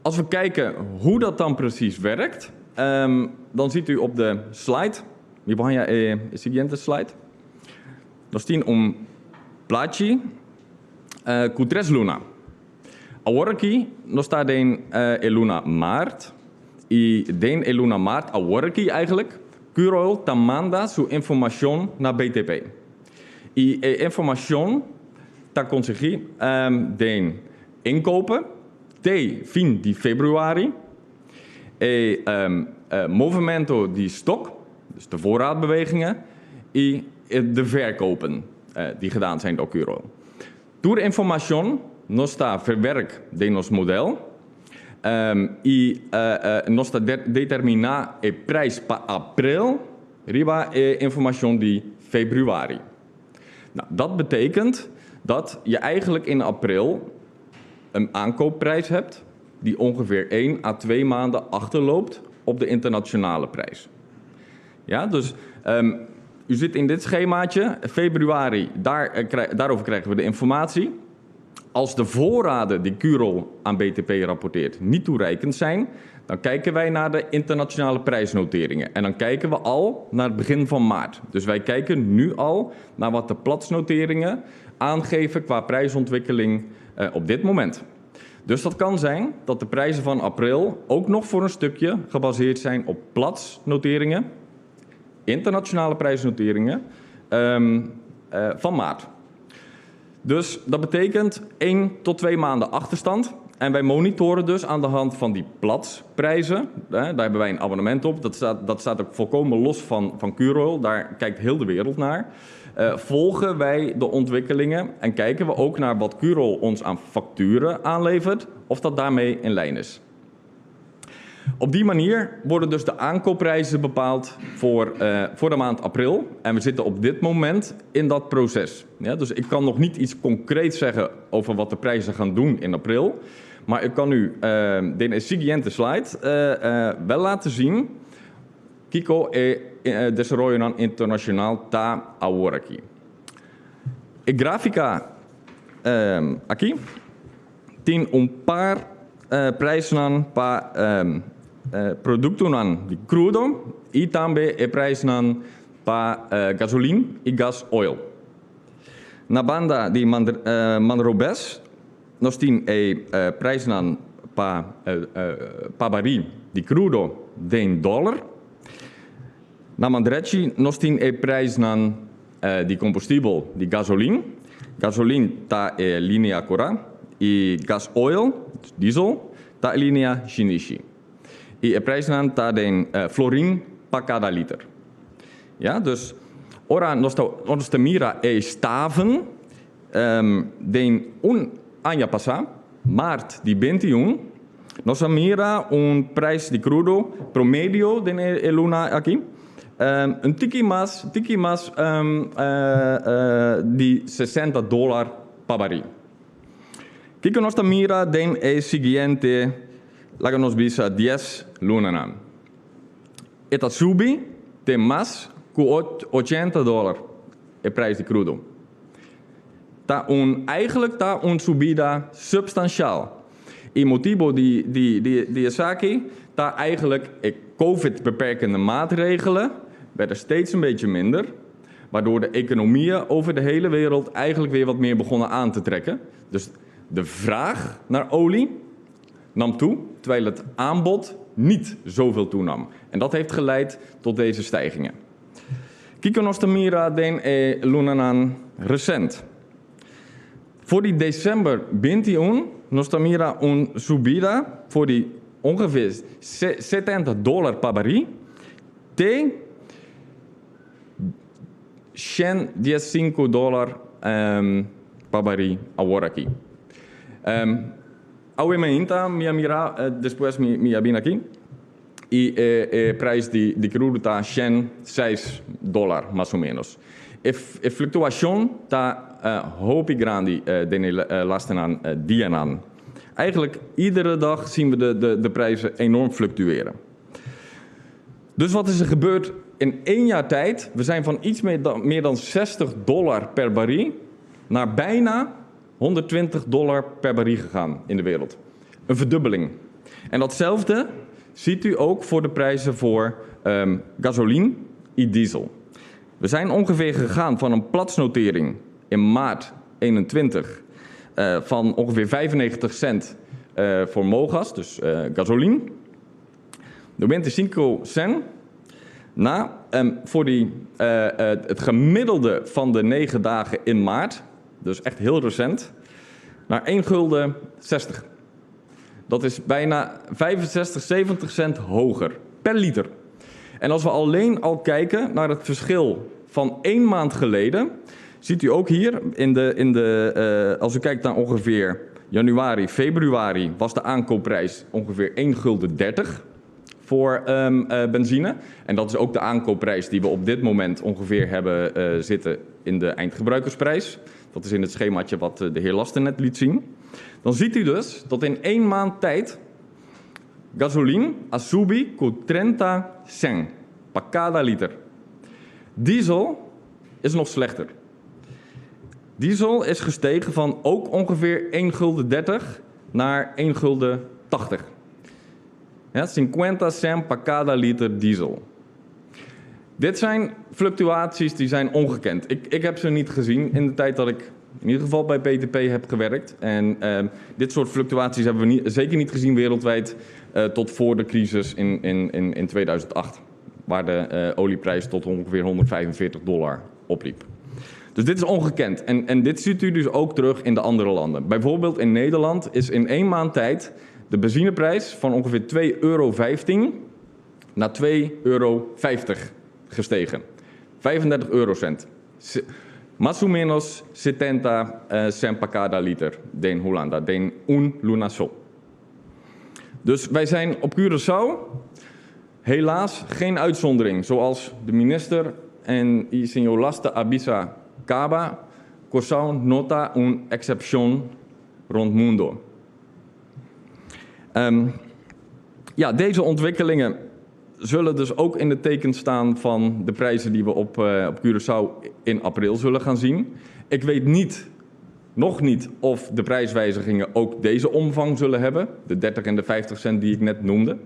Als we kijken hoe dat dan precies werkt, dan ziet u op de slide. Mi por haña e siguiente slide. Nos tin un plachi ku tres luna. Awor aki nos ta den e luna maart i den e luna maart awor aki eigenlijk Curoil ta manda su informashon na BTP. I e informashon ta konsegí den inkopen te fin di februari, e movemento di stok, dus de voorraadbewegingen, i de verkopen die gedaan zijn door Curoil. Tur informashon nos ta verwerk den nos model i nos ta determiná e prijs pa aprel riba e informashon di februari. Nou, dat betekent dat je eigenlijk in april een aankoopprijs hebt die ongeveer 1 à 2 maanden achterloopt op de internationale prijs. Ja, dus u zit in dit schemaatje, februari, daarover krijgen we de informatie. Als de voorraden die Curoil aan BTP rapporteert niet toereikend zijn, dan kijken wij naar de internationale prijsnoteringen. En dan kijken we al naar het begin van maart. Dus wij kijken nu al naar wat de Platts-noteringen aangeven qua prijsontwikkeling op dit moment. Dus dat kan zijn dat de prijzen van april ook nog voor een stukje gebaseerd zijn op Platts-noteringen, internationale prijsnoteringen van maart. Dus dat betekent 1 tot 2 maanden achterstand. En wij monitoren dus aan de hand van die Platts-prijzen. Daar hebben wij een abonnement op. Dat staat ook volkomen los van Curoil. Daar kijkt heel de wereld naar. Volgen wij de ontwikkelingen en kijken we ook naar wat Curoil ons aan facturen aanlevert, of dat daarmee in lijn is. Op die manier worden dus de aankoopprijzen bepaald voor de maand april. En we zitten op dit moment in dat proces. Ja, dus ik kan nog niet iets concreets zeggen over wat de prijzen gaan doen in april. Maar ik kan u de siguiente slide wel laten zien. Kiko e desaroyo internacional ta awor aki. E gráfiko aki tin un par prijsnan pa produktonan di krudo i tambe e prijsnan pa gasolin i gas oil. Na banda di man robes, nos tin e prijsnan pa barí di krudo den dòler. Na man drechi nos tin e prijsnan di kombustibel di gasolin. Gasolin ta e linea kòrá i gas oil, diesel, ta e linea shinishi. I e prijsnan ta den florin pa kada liter. Ja, dus ora nos ta mira e staven den un aña pasá, mart di 21, nos a mira un prijs di krudo promedio den e luna aki, un tiki mas di 60 dòler pa barí. Kiko nos mira den e siguiente, laga nos bisa 10 lunanan? E ta subi te mas ku 80 dòler e prijs di krudo. Eigenlijk ta un subida supstansial. E motibu di esaki ta eigenlijk e COVID-beperkende maatregelen werden steeds een beetje minder, waardoor de economieën over de hele wereld eigenlijk weer wat meer begonnen aan te trekken. Dus de vraag naar olie nam toe, terwijl het aanbod niet zoveel toenam. En dat heeft geleid tot deze stijgingen. Kiko nos ta mira den e lunanan resent. For di desèmber 21, nos ta mira un subida for di ongeveer 70 dòler pa barí, te 115 dòler pa barí awor aki. Awe mainta mi a mira, despues mi a bin aki, i e prijs di krudo ta 106 dòler, mas o ménos. E fluktuashon ta hopi grandi den e laatste dianan. Eigenlijk iedere dag zien we de prijzen enorm fluctueren. Dus wat is er gebeurd in één jaar tijd? We zijn van iets meer dan 60 dollar per baril naar bijna 120 dollar per baril gegaan in de wereld. Een verdubbeling. En datzelfde ziet u ook voor de prijzen voor gasoline en diesel. We zijn ongeveer gegaan van een Platts-notering in maart 21 van ongeveer 95 cent voor mogas, dus gasoline. 95 cent. Na, voor het gemiddelde van de 9 dagen in maart, dus echt heel recent, naar 1 gulden 60. Dat is bijna 65, 70 cent hoger per liter. En als we alleen al kijken naar het verschil van één maand geleden, ziet u ook hier, als u kijkt naar ongeveer januari, februari, was de aankoopprijs ongeveer 1 gulden 30. voor benzine. En dat is ook de aankoopprijs die we op dit moment ongeveer hebben zitten in de eindgebruikersprijs. Dat is in het schemaatje wat de heer Lasten net liet zien. Dan ziet u dus dat in 1 maand tijd gasoline a subi ku 30 cent pa cada liter. Diesel is nog slechter. Diesel is gestegen van ook ongeveer 1 gulden 30 naar 1 gulden 80. Ja, 50 cent per cada liter diesel. Dit zijn fluctuaties die zijn ongekend. Ik heb ze niet gezien in de tijd dat ik in ieder geval bij PTP heb gewerkt. En dit soort fluctuaties hebben we zeker niet gezien wereldwijd tot voor de crisis in 2008. Waar de olieprijs tot ongeveer 145 dollar opliep. Dus dit is ongekend. En dit ziet u dus ook terug in de andere landen. Bijvoorbeeld in Nederland is in 1 maand tijd de benzineprijs van ongeveer twee euro vijftien naar twee euro vijftig gestegen. 35 eurocent. Más o menos 70 cent per cada liter den Holanda, den un luna so. Dus wij zijn op Curaçao helaas geen uitzondering, zoals de minister en i señor Lasten a bisa caba, Curaçao no ta un excepción rond mundo. Deze ontwikkelingen zullen dus ook in het teken staan van de prijzen die we op Curaçao in april zullen gaan zien. Ik weet nog niet, of de prijswijzigingen ook deze omvang zullen hebben. De 30 en de 50 cent die ik net noemde.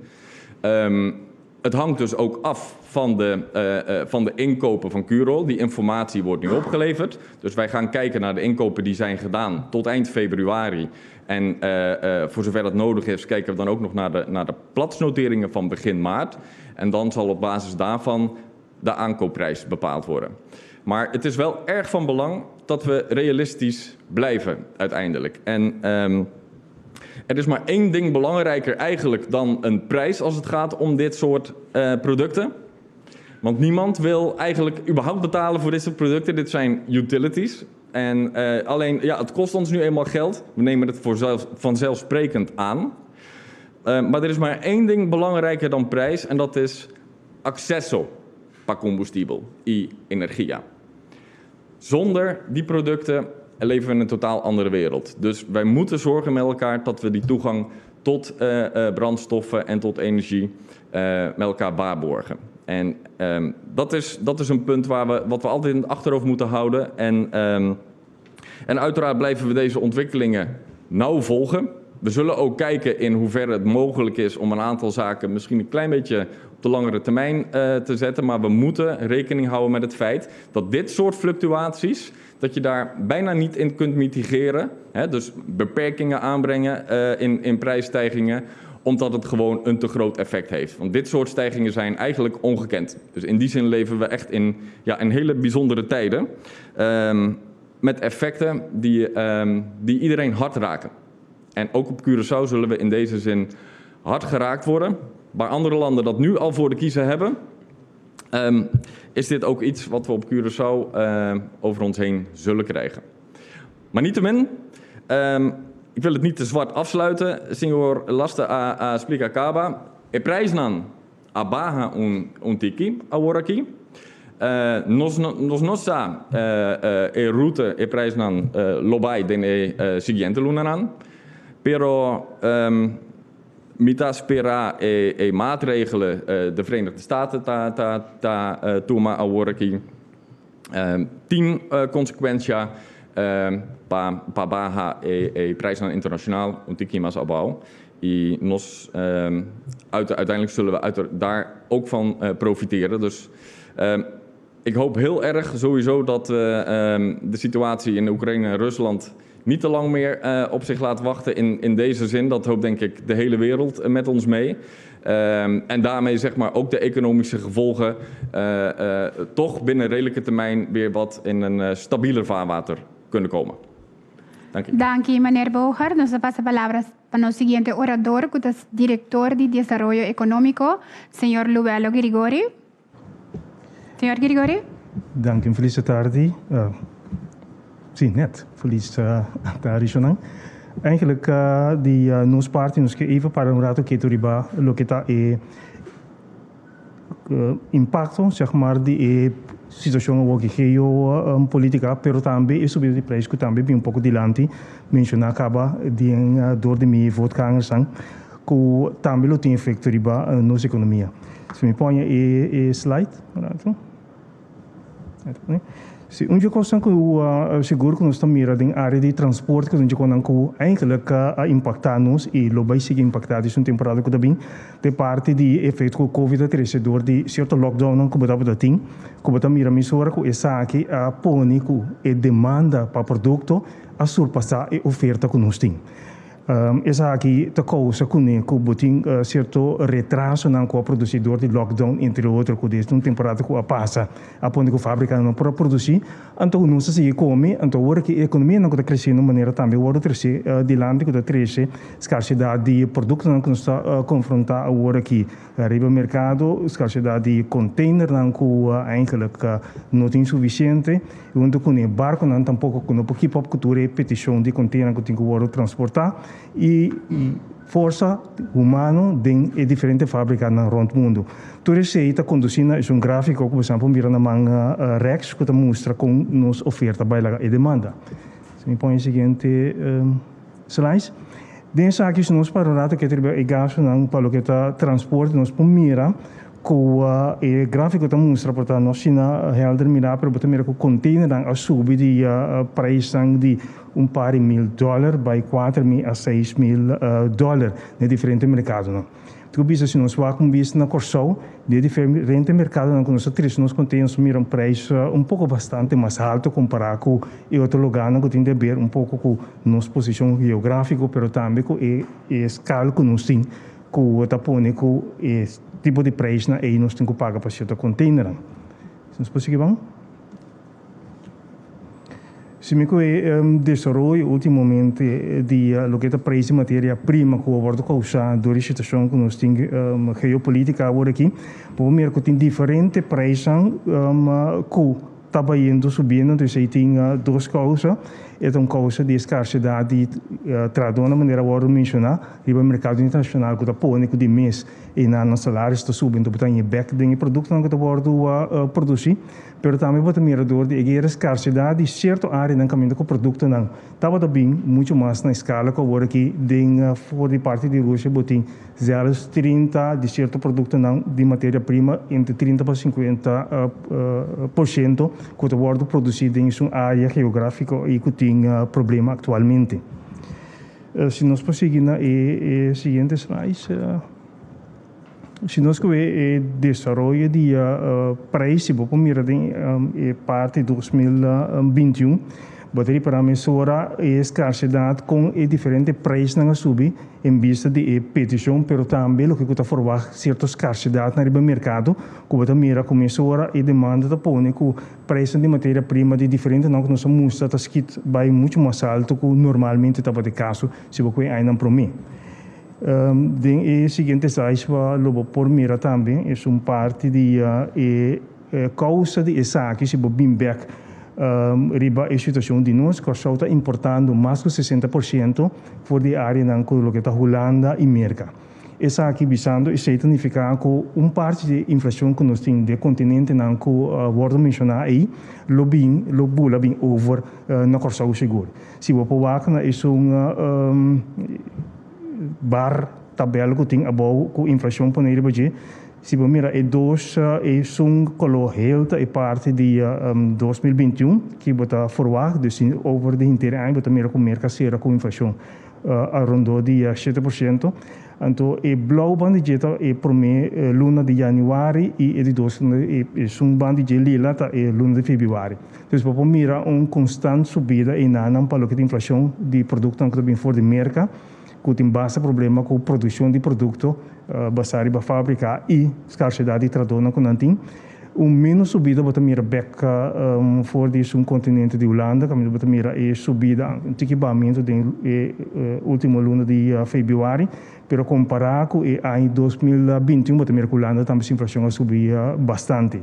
Het hangt dus ook af van de inkopen van Curoil. Die informatie wordt nu opgeleverd. Dus wij gaan kijken naar de inkopen die zijn gedaan tot eind februari. En voor zover dat nodig is, kijken we dan ook nog naar de Plattsnoteringen van begin maart. En dan zal op basis daarvan de aankoopprijs bepaald worden. Maar het is wel erg van belang dat we realistisch blijven uiteindelijk. En er is maar één ding belangrijker eigenlijk dan een prijs als het gaat om dit soort producten. Want niemand wil eigenlijk überhaupt betalen voor dit soort producten. Dit zijn utilities. En alleen, het kost ons nu eenmaal geld. We nemen het voor vanzelfsprekend aan. Maar er is maar één ding belangrijker dan prijs. En dat is acceso pa combustibel y energia. Zonder die producten leven we in een totaal andere wereld. Dus wij moeten zorgen met elkaar dat we die toegang tot brandstoffen en tot energie met elkaar waarborgen. En dat is een punt wat we altijd in het achterhoofd moeten houden. En uiteraard blijven we deze ontwikkelingen nauw volgen. We zullen ook kijken in hoeverre het mogelijk is om een aantal zaken misschien een klein beetje op de langere termijn te zetten. Maar we moeten rekening houden met het feit dat dit soort fluctuaties, dat je daar bijna niet in kunt mitigeren. Hè, dus beperkingen aanbrengen in prijsstijgingen, omdat het gewoon een te groot effect heeft. Want dit soort stijgingen zijn eigenlijk ongekend. Dus in die zin leven we echt in hele bijzondere tijden. Met effecten die iedereen hard raken. En ook op Curaçao zullen we in deze zin hard geraakt worden. Waar andere landen dat nu al voor de kiezer hebben, is dit ook iets wat we op Curaçao over ons heen zullen krijgen. Maar niettemin, ik wil het niet te zwart afsluiten. Senhor Lasten a splika caba. E prijsnan a baja un tiki awor aki. Nos no sa e route e prijsnan lo bai den e siguiente lunanan. Pero mi ta spera e maatregelen de Verenigde Staten ta tuma awor aki. 10 consequentia pa baja e prijsnan internacional un tiki mas abou. I nos uiteindelijk zullen we daar ook van profiteren. Dus ik hoop heel erg sowieso dat de situatie in Oekraïne en Rusland niet te lang meer op zich laat wachten in deze zin. Dat hoopt denk ik de hele wereld met ons mee. En daarmee ook de economische gevolgen toch binnen redelijke termijn weer wat in een stabieler vaarwater kunnen komen. Dank u. Dank u, meneer Boger. Nos pasa palabras para el siguiente orador, que es director de Desarrollo Económico, señor Luelo Girigori. Señor Girigori. Dank u, feliz tarde. Sí, net. Feliz tarde, Shonan. Eigenlijk, die nos parte, nos que even para un rato que riba lo que está Impakto, zeg maar, di e situashon awor ki geopolitika, pero tambe e subida di prijs ku tambe bin un poko dilanti, menshoná kaba den dor di mi voortgangersnan, ku tambe lo tin efekto riba nos ekonomia. Si mi poña e slide un rato. Si, un dje kosnan ku sigur ku nos ta mira den área di transporte ku ta un dje kosnan ku eigenlijk a impaktá nos i lo bai sigui impaktá des un temporada ku ta bin, ta e parti di e efekto ku covid a trese dor di sierto lockdownnan ku bo tabata tin, ku bo ta mira mesora ku esaki a pone ku e demanda pa produkto a surpasá e oferta ku nos tin. Esaki ta kousa kuné ku bo tin sierto retrasonan ku a produsí dor di lockdown, entre otro ku desde un temporada ku a pasa a pone ku fabrikanan no por a produsí. Anto nos ta sigui kome, anto awor ki e ekonomianan ku ta kresiendo manera tambe wòrdu tresé dilanti ku ta trese skarsedat di produktonan ku nos ta konfrontá awor aki riba merkado, skarsedat di konteinernan ku eigenlik no tin sufisiente. I huntu ku e barkunan tampoko ku no por keep up ku tur e petishon di kontenernan ku tin ku wòrdu transportá i forsa humano den e diferente fabrikanan rònt mundu. Tur esei ta kondusí na esun gráfiko ku boso por mira na man rèks ku ta mustra kon nos oferta bai laga e demanda. Si mi pon e siguiente slides. Den esaki si nos para un rato kete riba e gastunan pa loke ta transporte nos por mira Ku e gráfiko ta mustra por ta no asina helder mirá, pero bo ta mira ku konteinernan a subi di preisnan di un par di mil dòler bai 4000 a 6000 dòler na e diferente merkadonan. Tur bisa si nos wak un bista na Kòrsou, di e diferente merkadonan ku nos a trese nos konteiner nos ta mira un preis un poko bastante mas haltu kompará ku e otro lugánan ku tin di haber un poko ku nos posishon geográfiko pero tambe ku e eskal ku nos tin. Ku ta pone ku e tipo di preisnan ei nos tin ku paga pa sierto konteinernan. Si nos por sigui ban. Si mi ku e desaroyo ultimamente di loke ta preis di materia prima ku a wòrdu kousá dor di situashon ku nos tin geopolitika awor aki, bo por mira ku tin diferente preisnan ku ta bayendo subiendo, entonces ei tin dos kousa, e ta un kousa di eskarsedat di trahadónan manera a wòrdu menshoná riba e merkado internashonal ku ta pone ku di mes ei nan nan salaris ta subi enton bo ta haña bèk den e produktonan ku ta wòrdu produsí, pero tambe bo ta mira dor di e guera eskarsedat di sierto áreanan kaminda ku produktonan tabata bin muchu mas na eskala ku awor aki den for di parti di Rusia bo tin Zelfs 30 di sierto produktonan di materia prima entre 30 pa 50 porshento ku ta wòrdu produsí den esun área geográfiko i ku tin problema aktualmente. Si nos por sigui na e siguiente slide. Si nos ku e desaroyo di preis, si bo por mira den e parti 2021, bo ta ripará mesora e skarsedat kon e diferente preisnan a subi. En bista di e peticion pero tambe loke cu ta forwagt cierto scarsedadnan riba mercado cu bo ta mira cu mesora e demanda ta pone cu prijsnan di materia prima di diferentenan cu nos a mustra ta schiet bay mucho mas alto cu normalmente tabata e caso si bo cu e añanan prome. Den e siguiente slides lo bo por mira tambe esun parti di e Kousa di esaki, si bo bin bek riba e situashon di nos, Kòrsou ta importando mas ku 60% for di e áreanan ku loke ta Hulanda i Merka. Esaki bisando esei ta nifiká ku un parti di e inflashon ku nos tin den e kontinentenan ku wòrdu menshoná ei lo bin, lo bula bin over na Kòrsou sigur. Si bo por wak na esun bar tabèl ku tin abou ku inflashon pone riba dje, Si bo mira e dos esun koló hel ta e parti di 2021 ki bo ta forwagt, dus over di henter e aña bo ta mira ku Merka sera ku inflashon a rondó di 7%. Anto e blou banda dje ta e promé luna di yanüari i e di dos esun banda dje lila ta e luna di febrüari. Dus bo por mira un konstant subida einanan pa loke ta inflashon di produktonan ku ta bin for di Merka. Ku tin basta problema ku produkshon di produkto basá riba fábrika i skarsedat di trahadónan ku nan tin. Un ménos subida bo ta mira bèk for di esun kontinente di Hulanda, kaminda bo ta mira e subida un tiki bahamentu den e último luna di febrüari, pero kompará ku e aña 2021 bo ta mira ku Hulanda tambe su inflashon a subi bastante.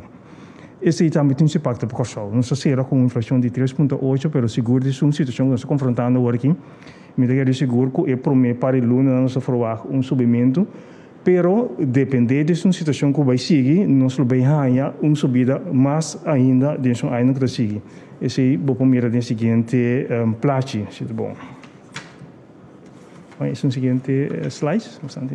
Esei tambe tin su impakto pa Kòrsou. Nos a sera ku un inflashon di 3.8, pero sigur di esun situashon ku nos ta konfrontando awor aki. Mi ta kere sigur ku e promé par di lunanan nos a ferwagt un subimentu. Pero dependé di un situashon ku bai sigui, nos lo bai haña un subida mas ainda den un aña ku ta sigui. Esei bo por mira den siguiente plachi, si ta bon. Esei un siguiente slide. Bastante.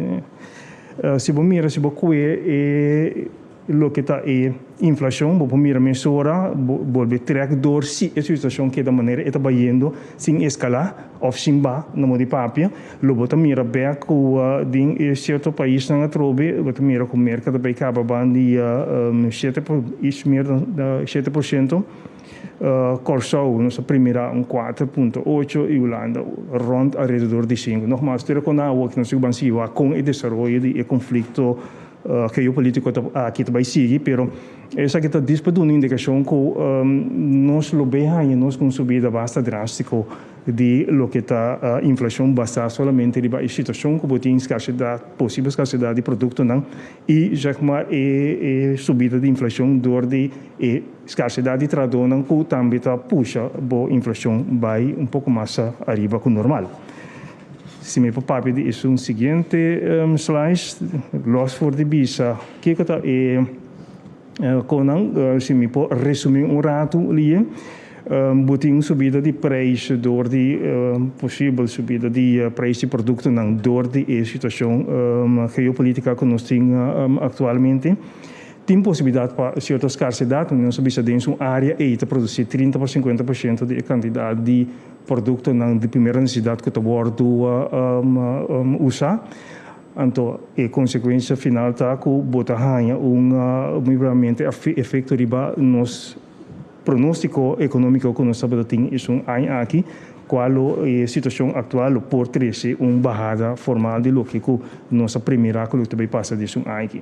Si bo mira, si bo kue e loke ta e inflashon, bo por mira mesora, bolbe trèk dor si e situashon keda manera e ta bayendo sin eskalá òf sin ba na moda di papia, lo bo ta mira bèk ku den e sierto paisnan atrobe, bo ta mira ku Merka ta bai kaba ban di shete por iets meer dan 7%, Kòrsou nos a primira un 4.8 i Hulanda rònt alrededor di 5. Nogmaals, tur e konan awor ku nos tin ku ban sigui wak kon e desaroyo di e konflikto geopolítiko aki ta bai sigui, pero esaki ta dis pa duna indikashon ku nos lo bay haña nos ku un subida basta drástiko di loke ta inflashon basá solamente riba e situashon ku bo tin skarsedat, posibel skarsedat di produktonan i zeg maar e subida di inflashon dor di e skarsedat di trahadónan ku tambe ta pusha bo inflashon bai un poko mas ariba ku normal. Si mi por papia di esun siguiente slice, los for di bisa kiko ta e konan, si mi por resumí un ratu lie, bo tin un subida di prijs door di posibel subida di prijs di produktonan door di e situashon geopolítika ku nos tin aktualmente. Tin posibilidat pa sierto skarsedat, nos a bisa den su área ei ta produsí 30 pa 50% di e kantidat di produktonan di primera nesesidat ku ta wòrdu usá. Anto e konsekuensia final ta ku bo ta haña un muy probablemente efekto riba nos pronóstiko ekonómiko ku nos tabata tin esun aña aki, kual lo e situashon aktual lo por trese un bahada formal di loke ku nos a premirá ku lo ta bai pasa di esun aña aki.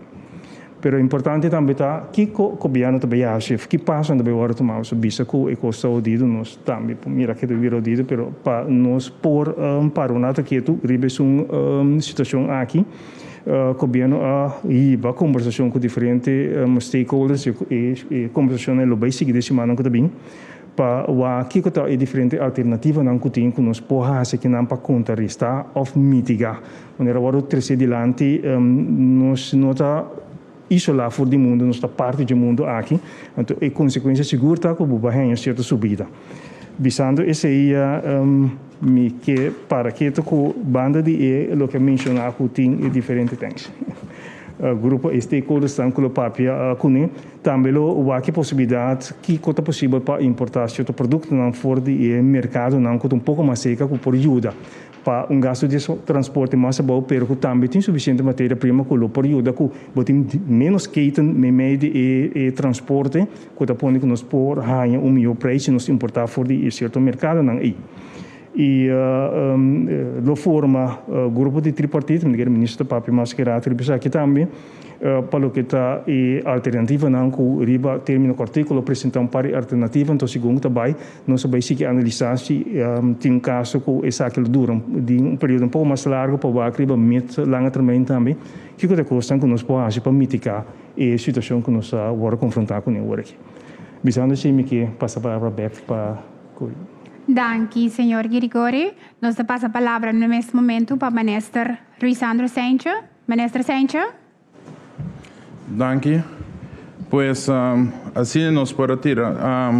Pero importante tambe ta kiko gobièrnu ta bai hasi, ki pasonan ta bai wòrdu tumá. Nos a bisa ku e kos ta hodido, nos tambe por mira ke ta bira hodido, pero pa nos por para un rato ketu riba esun situashon aki, gobièrnu a hiba kombersashon ku diferente stakeholders i e kombersashonnan lo bai sigui den simannan ku ta bin pa wak kiko ta e diferente alternativanan ku tin ku nos por hasi kinan pa kontrarestá òf mitigá. Manera wòrdu tresé dilanti, nos no ta isolá for di mundu, nos ta parti dje mundu aki. Anto e konsekuensia sigur ta ku bo bai haña un sierto subida. Bisando esei, mi ke para ketu ku banda di e loke a menshoná ku tin e diferente tanks. Grupo e stakeholdersnan ku lo papia kuné tambe lo wak e posibilidat kiko ta posibel pa importá sierto produktonan for di e merkadonan ku ta un poko mas serka ku por yuda pa un gasto di transporte mas abou, pero ku tambe tin sufisiente materia prima ku lo por yuda ku bo tin ménos keten meimei di e transporte ku ta pone ku nos por haña un mihó preis si nos importá for di e sierto merkadonan ei. I lo forma grupo di tripartito, mi ta kere minister ta papia mas ki rato riba esaki tambe. Pa loke ta e alternativanan ku riba término kòrtiku lo presentá un par di alternativa, anto segun ta bai nos a bai sigui analisá si tin un kaso ku esaki lo dura di un periodo un poko mas largu pa wak riba met langa termijn tambe kiko ta e kosnan ku nos por hasi pa mitiká e situashon ku nos ta wòrdu konfrontá kuné ora aki. Bisando así mi ke pasa palabra bèk pa Corrie. Danki señor Girigori. Nos ta pasa palabra na mes momento pa Minister Ruisandro Seintje. Minister Seintje. Danki. Pues asina nos por a tira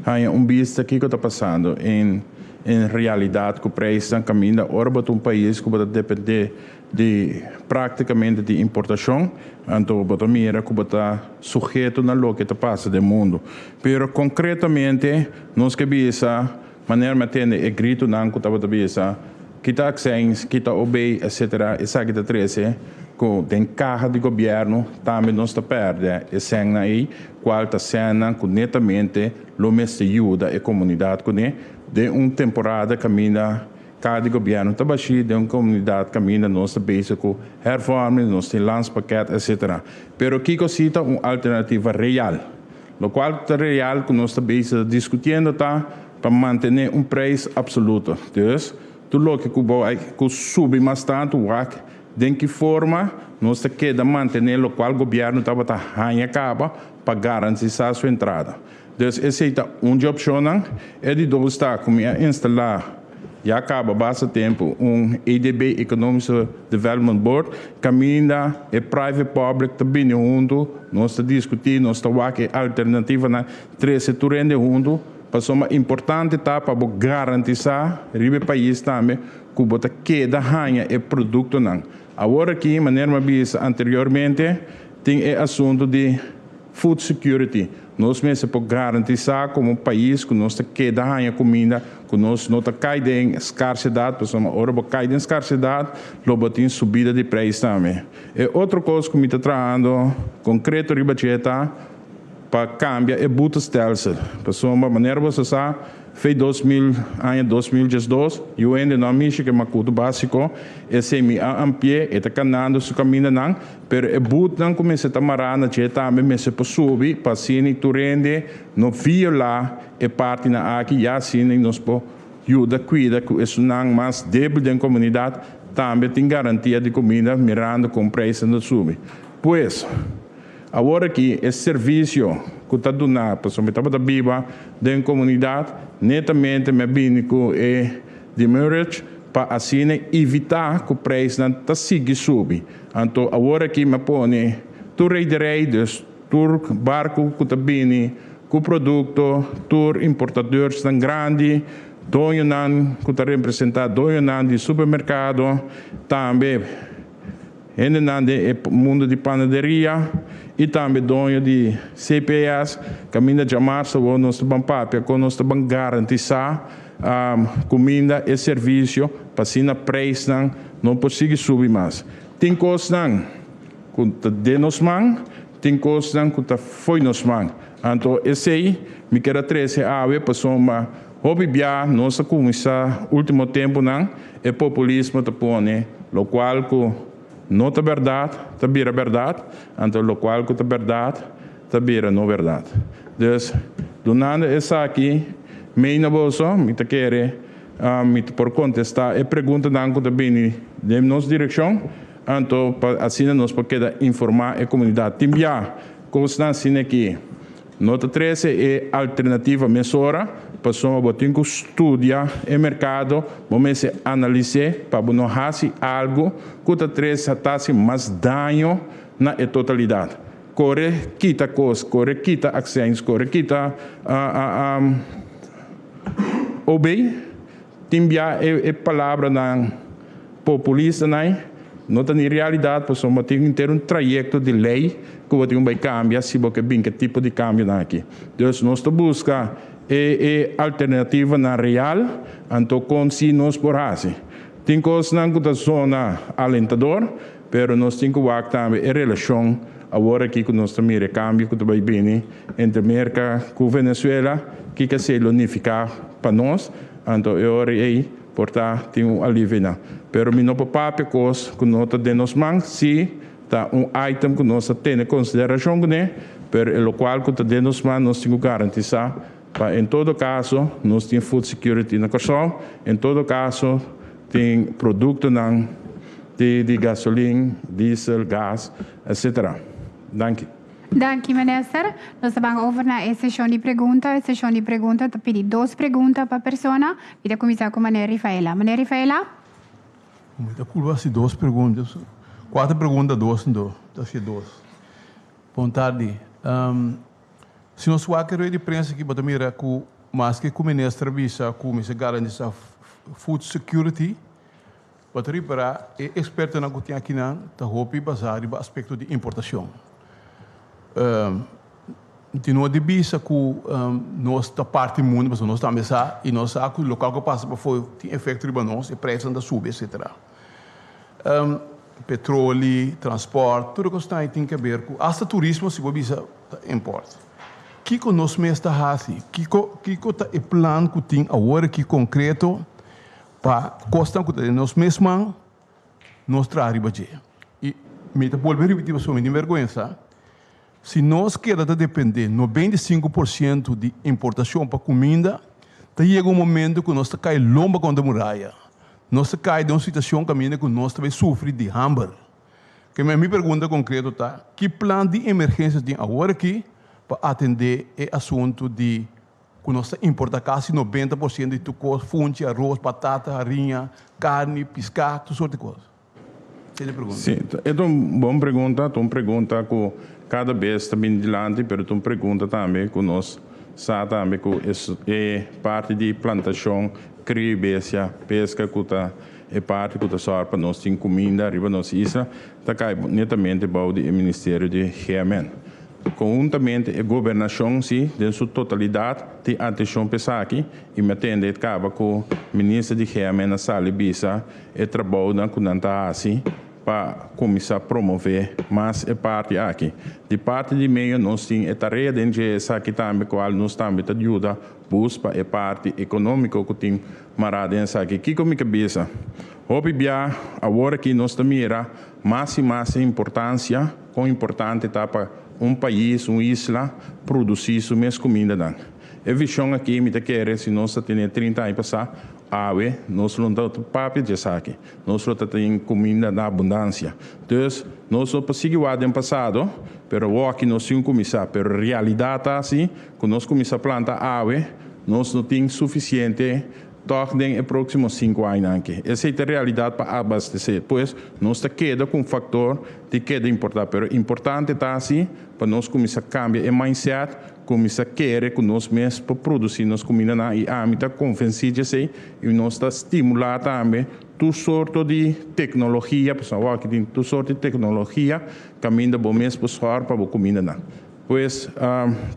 haña un bista kiko ta pasando en en realidat ku preisnan kaminda ora bo ta un pais ku bo ta depende di praktikamente di importashon anto bo ta mira ku bo ta suheto na loke ta pasa den mundu. Pero konkretamente nos ke bisa Manera mi a tende e gritonan ku tabata bisa, Kita akseins, kita obey, etcetera, esaki ta trese ku den kaha di gobièrnu tambe nos ta pèrdè e sènnan ei, kual ta sènnan ku netamente lo mester yuda e komunidat kuné den un temporada kaminda kaha di gobièrnu ta bashí, den un komunidat kaminda nos ta bezig ku hervorming, nos tin landspakket, etcetera. Pero kiko si ta un alternativa real? Lokual ta real ku nos ta bezig ta diskutiendo ta pa mantené un preis apsoluto. Dus, tur loke ku bo a ku subi mas tantu wak den ki forma nos ta keda mantené lokual gobièrnu tabata haña kaba pa garantisá su entrada. Dus esei ta un di opshonnan. E di dos ta ku mi a instalá. Ya kaba basta tempu un EDB, Economische Development Board, kaminda e private public ta bini huntu, nos ta diskutí, nos ta wak e alternativanan, trese tur hende huntu, pasobra importante ta pa bo garantisá riba e pais tambe ku bo ta keda haña e produktonan. Awor aki, manera mi a bisa anteriormente, tin e asuntu di food security. Nos mester por garantisá komo pais ku nos ta keda haña kuminda, ku nos no ta kai den skarsedat, pasobra ora bo kai den skarsedat lo bo tin subida di preis tambe. E otro kos ku mi ta trahando konkreto riba dje ta pa kambia e boetestelsel, pasobra manera bo sa sa, Fe 2000, aña 2012, yu hende no a mishi ku e makutu básiko, esei mi a ampi'é, e ta kanando su kamindanan, pero e butnan ku mester ta mará na dje tambe mester por subi pa asina tur hende no violá e partinan aki, ya asina nos por yuda kuida ku esunnan mas débil den komunidat tambe tin garantia di kuminda mirando kon preisnan ta subi. Pues. Awor aki e servisio ku ta duná pasobra mi tabata biba den komunidat, netamente mi a bini ku e demurrage pa asina evitá ku preisnan ta sigui subi. Anto awor aki mi a pone tur rederij, dus tur barku ku ta bini ku produkto, tur importadeursnan grandi, doñonan ku ta representá doñonan di supermerkado, tambe. Hendenan den e mundu di panaderia i tambe doño di CPS kaminda djamarsa awor nos ta ban papia kon nos ta ban garantisá kuminda e servisio pa asina preisnan no por sigui subi mas. Tin kosnan ku ta den nos man, tin kosnan ku ta fo'i nos man. Anto esei mi ker a trese awe pasobra hopi bia nos a kuminsá último tempunan e populismo ta pone lokual ku no ta bèrdat ta bira bèrdat, anto lokual ku ta bèrdat ta bira no bèrdat. Dus, dunando esaki mei na boso, mi ta kere mi ta por kontestá e preguntanan ku ta bini den nos direkshon, anto pa asina nos por keda informá e komunidat. Tin bia kosnan asina aki No ta trece e alternativa mesora, pasobra bo tin cu studia e mercado, bo mester analis'é pa bo no haci algo cu ta trece ta haci mas daño na e totalidad. Core kita cos, core kita accijns, core kita OB, tin bia e palabranan populistanan no ta ni realidat pasobra bo tin henter un trayekto di lei ku bo tin ku bai kambia si bo ke bin ke tipo di kambionan aki. Dus nos ta buska e e alternativanan real anto kon si nos por hasi. Tin kosnan ku ta zona alentador pero nos tin ku wak tambe e relashon awor aki ku nos ta mira e kambio ku ta bai bini entre Merka ku Venezuela kiko esei lo nifiká pa nos anto e ora ei Por ta tin un alivio einan. Pero mi no por papia kos ku no ta den nos man, si ta un item ku nos ta tene konsiderashon kuné, pero e lokual ku ta den nos man nos tin ku garantisá pa en todo kaso nos tin food security na Kòrsou, en todo kaso tin produktonan di di gasolin, diesel, gas, etcetera. Danki. Danki minister. Nos ta ban over na e seshon di pregunta. E seshon di pregunta ta pidi dos pregunta pa persona. Mi ta kuminsá ku Meneer Rifaela. Meneer Rifaela? Mi ta purba hasi dos pregunta. Kuater pregunta dos ndo ta hasi dos. Bon tardi. Si nos wak e rueda di prensa aki bo ta mira ku maske ku minister a bisa ku mester garantisa food security, Bo ta ripará e ekspertonan ku tin akinan ta hopi basá riba aspekto di importashon. Tin no di bisa ku nos ta parti mundu pasobra nos tambe sa i nos sa ku lokal ku pasa pafó tin efekto riba nos, e preisnan ta subi etsetera. Petroli, transpòrt, tur e kosnan ei tin ke ber ku asta turismo si bo bisa ta import. Kiko nos mes ta hasi? Kiko kiko ta e plan ku tin awor aki konkreto Pa kosnan ku ta den nos mes man, nos traha riba dje. I mi ta bolbe ripití pasobra mi tin bèrgwensa, si nos keda ta dependé 95% di importashon pa kuminda, ta yega un momento ku nos ta kai lomba kontra muraya. Nos ta kai den un situashon kaminda ku nos ta bai sufri di hamber. Ke mi pregunta konkreto ta, ki plan di emergensia tin awor aki pa atendé e asuntu di. Ku nos ta importá kasi 90% di tur kos, funchi, aros, batata, hariña, karni, piská, tur sorti kos. Esei ta e pregunta. Sí, e ta un bon pregunta, ta un pregunta ku kada bes ta bini dilanti, pero ta un pregunta tambe ku nos sa tambe ku e parti di plantashon, krio i bestia, peska ku ta e parti ku ta sòru pa nos tin kuminda riba nos isla, ta kai netamente bou di e ministerio di GMN. Konhuntamente e gobernashon si den su totalidat tin atenshon pa esaki i mi a tende et kaba ku minister di GMN a sali bisa e trabounan ku nan ta hasi pa kuminsá promové mas e parti aki. Di parti di medio nos tin e tarea den dje esaki tambe kual nos tambe ta yuda bus pa e parti ekonómiko ku tin mará den esaki. Kiko mi ke bisa? Hopi bia awor aki nos ta mira mas i mas e importansia, kon importante ta pa un pais, un isla, produsí su mes kumindanan. E vishon aki mi ta kere si nos ta tene 30 aña pasá, awe nos lo no ta papia di esaki. Nos lo ta tin kuminda na abundansia. Dus, nos no por sigui wak den pasado, pero awor aki nos tin kuminsá. Pero realidat ta asi ku nos kuminsá planta awe, nos no tin sufisiente tòg den e próksimo sinku añanan aki. Esei ta e realidat pa abastesé. Pues, nos ta keda ku un faktor di keda importá. Pero importante ta si pa nos kuminsá kambia e mindset, kuminsá kere ku nos mes por produsí nos kumindanan i ami ta konvensí di esei i nos ta stimulá tambe tur sorto di teknologia, pasobra awor aki tin tur sorto di teknologia kaminda bo mes por sòru pa bo kumindanan. Pues,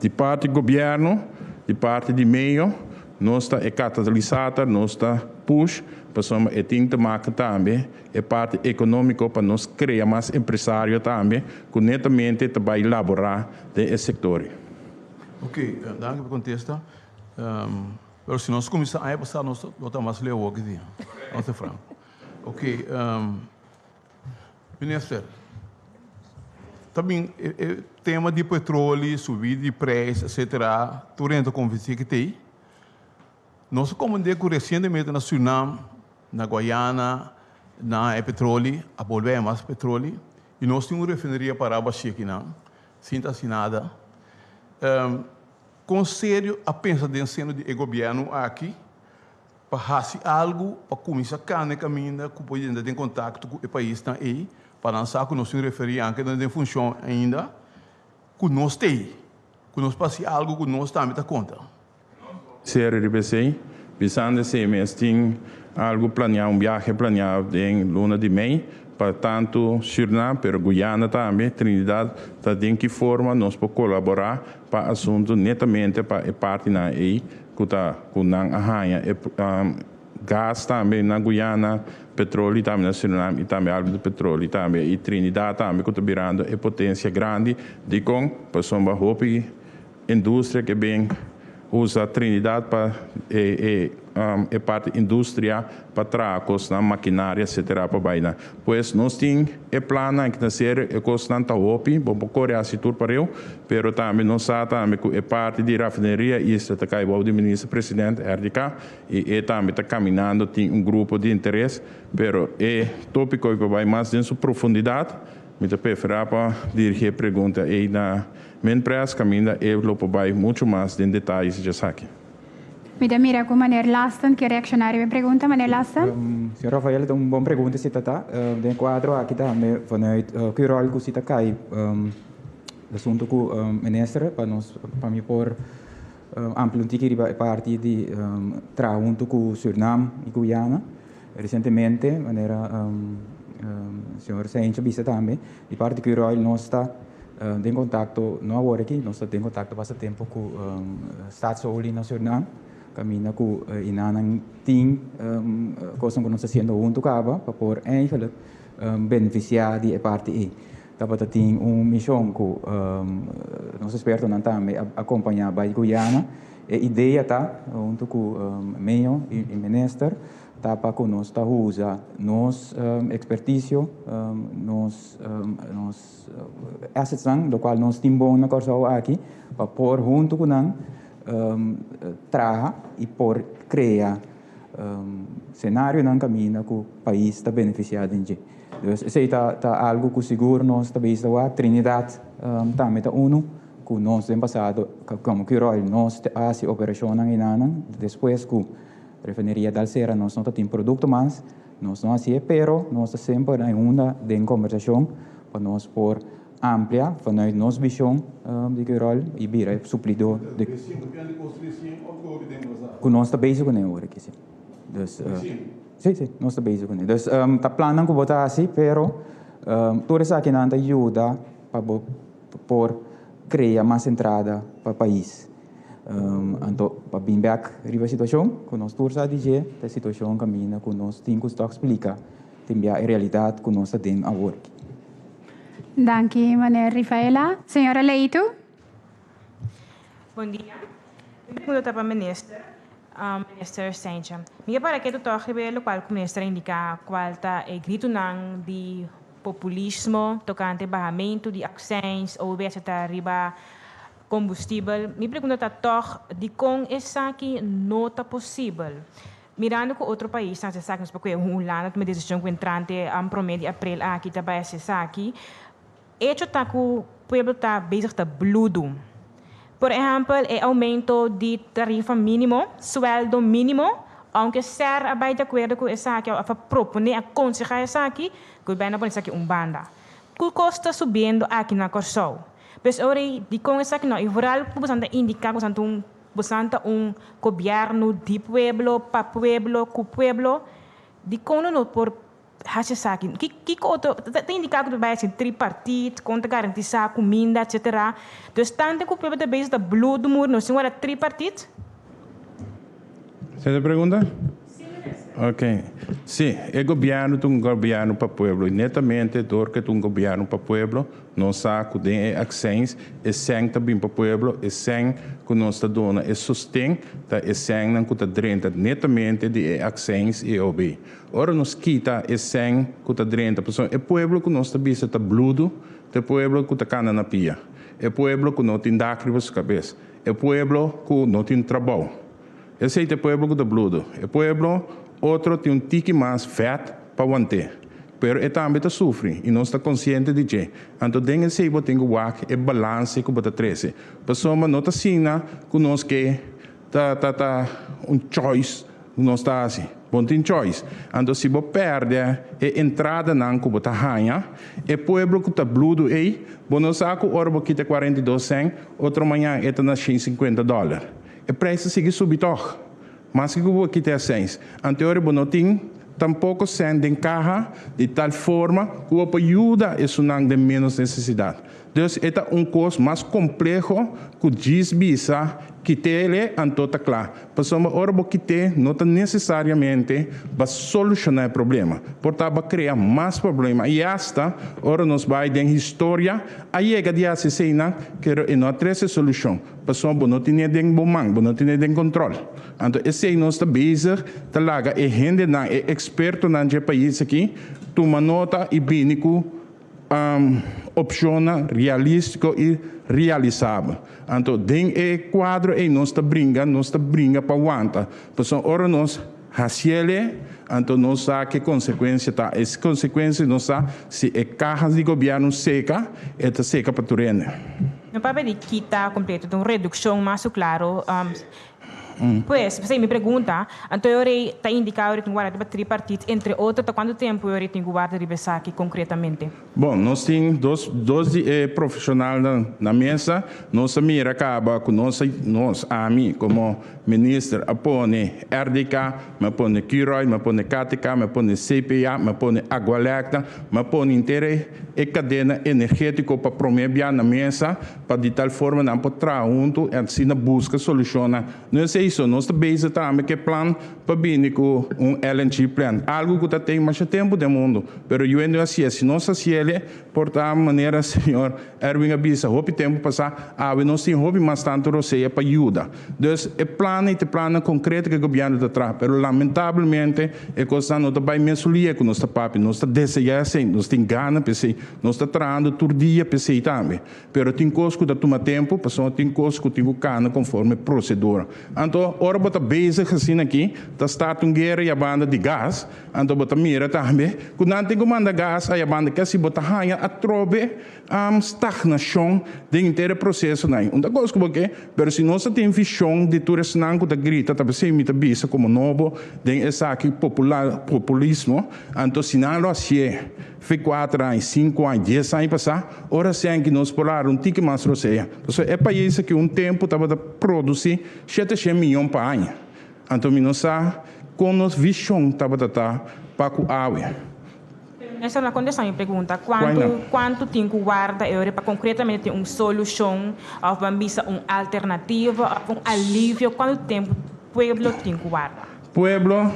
di parti gobièrnu, di parti di medio, nos ta e katalisator, nos ta push, pasobra e tin te maka tambe e parti ekonómiko pa nos krea mas empresario tambe ku netamente ta bai laborá den e sektor. Ok, danki pa kontesta. Pero si nos kuminsá aña pasá nos lo ta mas leu aki dia. Nos ta franko. Ok. Minister, ta bin e tema di petroli, subida di prijs, etcetera, tur hende ta convenci cu t'ey. Nos a comprende cu recientemente na Surinam, na Guayana, nan a e petroli, a bolbe haya mas petroli, y nos tin un refineria para bashi akinan, sin ta haci nada. Con serio a pensa den seno di e gobierno aki pa hasi algu pa kuminsá kana e kaminda ku por yenda den kontakto ku e paisnan ei pa nan sa ku nos tin referí anke nan den funshon ainda ku nos t'ei ku nos por hasi algu ku nos tambe ta konta. Serio riba esei, bisando esei mes tin algu planiá, un biahe planiá den luna di mei pa tantu Surinam pero Guyana tambe, Trinidad, ta den ki forma nos por kolaborá pa asuntu netamente pa e partinan ei ku ta ku nan a haña e gas tambe na Guyana, petroli tambe na Surinam i tambe algu di petroli tambe i Trinidad tambe ku ta birando e potensia grandi. Dikon? Pasobra hopi industria ke bin usa Trinidad pa e e parti industria pa traha kosnan, makinaria etcetera pa bai nan. Pues nos tin e plannan ki ta serio, e kosnan ta hopi, bo por kore hasi tur pareu, pero tambe nos sa tambe ku e parti di rafineria Isla ta kai bou di Minister President RDK i e tambe ta kaminando, tin un grupo di interes, pero e topiko ei pa bai mas den su profundidat, mi ta preferá pa dirigí e pregunta ei na Minpres kaminda e lo por bai muchu mas den detaye si djesaki. Mi ta mira ku Meneer Lasten ke reakshoná riba e pregunta. Meneer Lasten? Señor Rafael, ta un bon pregunta si ta ta. Den e kuadro aki tambe vanuit Curoil ku si ta kai asuntu ku minister pa nos pa mi por amplia un tiki riba e parti di traha huntu ku Surinam i Guyana. Resientemente manera señor Sencho bisa tambe di parti Curoil nos ta den kontakto, no awor aki, nos ta den kontakto basta tempu ku Staatsolie na Surinam, kaminda ku inanan tin kosnan ku nos ta hasiendo huntu kaba pa por eigenlijk benefisiá di e parti ei. Tabata tin un mishon ku nos ekspertonan tambe a akompañá bai Guyana. E idea ta, huntu ku meyo i minister, ta pa ku nos ta usa nos ekspertisio, nos nos assetsnan, lokual nos tin bon na Kòrsou aki, pa por huntu ku nan traha i por krea senarionan kaminda ku pais ta benefisiá den dje. Dus esei ta algu ku sigur nos ta bisa wak. Trinidad tambe ta unu. ku nos den pasado komo Curoil nos a hasi operashonnan enanan despues ku refineria dal sera nos no ta tin produkto mas, nos no hasié pero nos ta semper ainda den kombersashon pa nos por amplia vanuit nos vishon di Curoil i bira e suplidó di ku nos ta bezig kuné ora aki si. Dus si si nos ta bezig kuné. Dus ta plannan ku bo ta hasi pero tur esakinan ta yuda pa bo por krea mas entrada pa pais. Anto pa bin bek riba e situashon ku nos tur sa di dje ta e situashon kaminda ku nos tin ku stòk splika tin bia e realidat ku nos ta den awor. Danki meneer Rifaela. Señora Leito. Bon dia. Mi pregunta ta pa minister, Minister Cijntje. Mi ke para ketu tòg riba e lokual ku minister a indiká kual ta e gritunan di populismo tokante bahamentu di aksèns, OBS ta riba kombustibel. Mi pregunta ta tòg dikon esaki no ta posibel? Mirando ku otro paisnan hasi esaki, nos por kohe Hulanda tuma e desishon ku entrante promé di aprel aki ta bai hasi esaki. Echo ta ku pueblo ta bezig ta bludu. Por ehèmpel e oumento di tarifa mínimo, suèldo mínimo, ounke ser a bai di akuerdo ku esaki òf a proponé, a konsehá esaki, gobièrnu a pone esaki un banda. Ku kos ta subiendo aki na Kòrsou? Pues ora ei dikon esaki no? I vooral ku boso ta indiká ku boso ta un boso ta un gobièrnu di pueblo, pa pueblo, ku pueblo, dikon lo no por hasi esaki? Ki kiko otro ta indiká ku ta bai hasi tripartit, kon ta garantisá kuminda, etsetera. Dus tantu ku pueblo ta bezig ta bludu muri nos tin wòrdu tripartit? Esei ta e pregunta? Ok. Sí, e gobièrnu ta un gobièrnu pa pueblo i netamente dor ku e ta un gobièrnu pa pueblo, nos sa ku den e aksèns e sèn ta bin pa pueblo, e sèn ku nos ta duna e sosten ta e sènnan ku ta drenta netamente di e aksèns i e OB. Ora nos kita e sèn ku ta drenta, pasobra e pueblo ku nos ta bisa ta bludu ta e pueblo ku ta kana na pia, e pueblo ku no tin dak riba su kabes, e pueblo ku no tin trabou. Esei ta e pueblo ku ta bludu. E pueblo otro tin un tiki mas vèt pa want'é, pero e tambe ta sufri i nos ta konsiente di dje. Anto den esei bo tin ku wak e balanse ku bo ta trese. Pasobra no ta asina ku nos ke ta ta ta un choice ku nos ta hasi. Bo no tin choice. Anto si bo pèrdè e entradanan ku bo ta haña, e pueblo ku ta bludu ei, bo no sa ku ora bo kita 42 sèn, otro mañan e ta na 150 dòler. E prijs ta sigui subi tòg. Maske ku bo kita e sèns. Anteori bo no tin tampoko sèn den kaha di tal forma ku bo por yuda esunnan den ménos nesesidat. Dus e ta un kos mas kompleho ku djis bisa kit'é anto ta kla. Pasobra ora bo kit'é no ta nesesariamente ba solushoná e problema. Por ta ba krea mas problema i asta ora nos bai den historia a yega di hasi eseinan pero e no a trese solushon. Pasobra bo no tine den bo man, bo no tine den control. Anto esey nos ta bezig ta laga e hendenan, e expertonan dje pais aki tuma nota y bini cu opcionnan realistico y realisabel. Anto den e cuadro ey nos ta bringa, nos ta bringa pa wanta. Pasobra ora nos haciele, anto nos sa ke consecuencia ta. E consecuencia nos sa si e caha di gobierno seca, e ta seca pa tur hende. No papia di kita completo, ta un reduccion mas su claro. Pues, p'esei mi pregunta, anto e ora ei ta indica ora tin guarda riba tripartit, entre otro, ta cuanto tempo e ora ei tin cu warda riba esaki concretamente? Bon, nos tin dos dos di e profesionalnan na mesa. Nos a mira caba cu nos a, nos, ami como minister a pone RDK, mi a pone Curoil, mi a pone KTK, mi a pone CPA, mi a pone Agualecta, mi a pone henter e e cadena energetico pa prome bia na mesa pa di tal forma nan por traha hunto y asina busca solucionnan. No esey so, nos ta bezig tambe cu e plan pa bini cu un LNG plant, algo cu ta ten masha tempo den mundo, pero yu no hacié. Si nos haciele, por ta manera señor Erwin a bisa hopi tempo pasa, awe nos tin hopi mas tanto rosea pa yuda. Dus e plannan y ta plannan concreto cu e gobierno ta traha, pero lamentablemente e cosnan no ta bay mesun lie cu nos ta papia. Nos ta desea esey, nos tin gana pa esey, nos ta trahando tur dia pa esey tambe. Pero tin cos cu ta tuma tempo, pasobra tin cos cu tin cu cana conforme procedura. Anto. Anto ora bo ta bezig asina aki, ta start un guera ya banda di gas, anto bo ta mira tambe ku nan tin ku manda gas aya banda ke si bo ta haña atrobe stagnashon den henter e prosesonan ei. Un ta kos ku bo ke, pero si nos ta tin vishon di tur esnan ku ta grita ta p'esei mi ta bisa komo nobo den esaki popular populismo, anto si nan lo hasié fe kuater aña, sinku aña, dies aña pasá, ora esei nos por a hara un tiki mas rosea. Pasobra e pais aki un tempu tabata produsí shete shen mion pa aña. Anto mi no sa kon nos vishon tabata ta pa ku awe. Esa no a kontestá mi pregunta. Kuantu kuantu tin ku warda e ora pa konkretamente tin un solushon òf ban bisa un alternativa òf un alivio? Kuantu tempu pueblo tin ku warda? Pueblo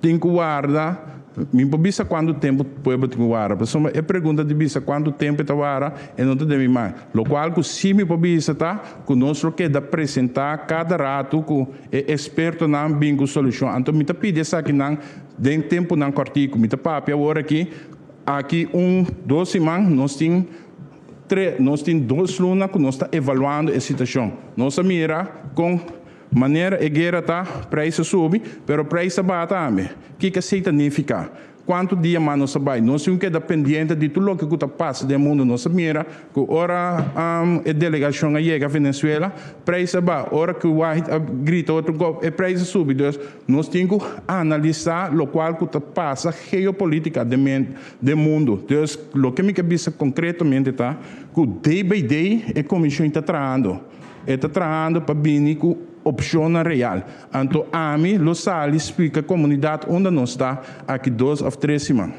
tin ku warda, mi por bisa kuantu tempu pueblo tin ku warda, pasobra e pregunta di bisa kuantu tempu e ta warda e no ta den mi man. Lokual ku si mi por bisa ta ku nos lo keda presentá kada ratu ku e ekspertonan bin ku solushon. Anto mi ta pidi esakinan den tempunan kòrtiku. Mi ta papia awor aki, aki un, dos siman nos tin tre, nos tin dos luna ku nos ta evaluando e situashon. Nos a mira kon manera e guera ta, prijs a subi, pero prijs a baha tambe. Kiko esei ta nifiká? Kuantu dia mas nos a bai? Nos tin ku keda pendiente di tur loke ku ta pasa den mundu. Nos a mira ku ora e delegashon a yega Venezuela, prijs a baha. Ora ku Wahid a grita otro kop, e prijs a subi. Dus nos tin ku analisá lokual ku ta pasa geopolítika den den mundu. Dus loke mi ke bisa konkretamente ta ku day by day e komishon ta trahando. E ta trahando pa bini ku opshonnan real. Anto ami lo sali splika komunidat unda nos ta aki 2 òf 3 siman.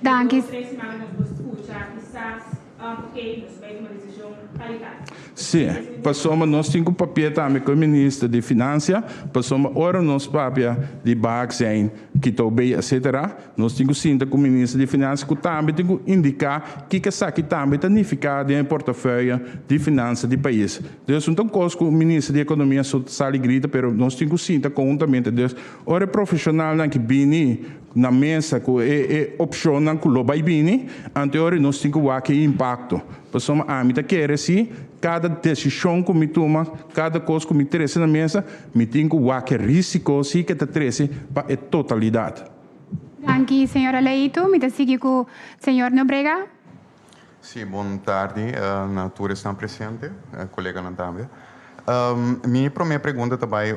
Danki. 3 siman nos por skucha kisas, ok, nos bai tuma desishon tal i tal. Si, pasobra nos tin ku papia tambe ku e minister di Finansia, pasobra ora nos papia di baak zijn, kita OB, etcétera, nos tin ku sinta ku minister di Finansia ku tambe tin ku indiká kiko esaki tambe ta nifiká den e portefeuille di finansa di pais. Dus no ta un kos ku minister di Ekonomia so sali grita, pero nos tin ku sinta konhuntamente. Dus ora e profeshonalnan ki bini na mesa ku e opshonnan ku lo bai bini, anto ora nos tin ku wak e impakto. Pasobra ami ta kere si kada desishon ku mi tuma, kada kos ku mi trese na mesa, mi tin ku wak e risiko si ku ta trese pa e totalidat. Danki, señora Leito. Mi ta sigui ku señor Nobrega. Si, bon tardi na tur esnan presente, koleganan tambe. Mi promé pregunta ta bai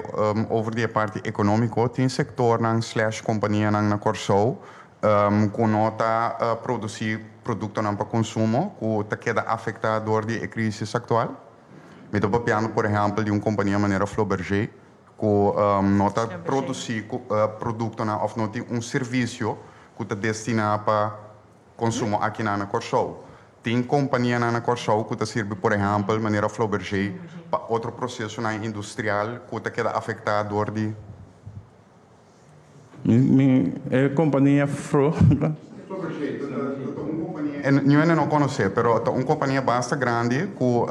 over di e parti ekonómiko. Tin sektornan/kompanianan na Kòrsou ku no ta produsí produktonan pa konsumo ku ta keda afektá dor di e krísis aktual? Mi ta papiando por ehèmpel di un kompania manera Flobergé ku no ta produsí produktonan òf no tin un servisio ku ta destiná pa konsumo aki na Kòrsou. Tin kompanianan na Kòrsou ku ta sirbi, por ehèmpel, manera Flobergé pa otro prosesonan industrial ku ta keda afektá dor di Mi e kompania Fro. Flobergé ta un kompania, niun no konosé, pero ta un kompania basta grandi ku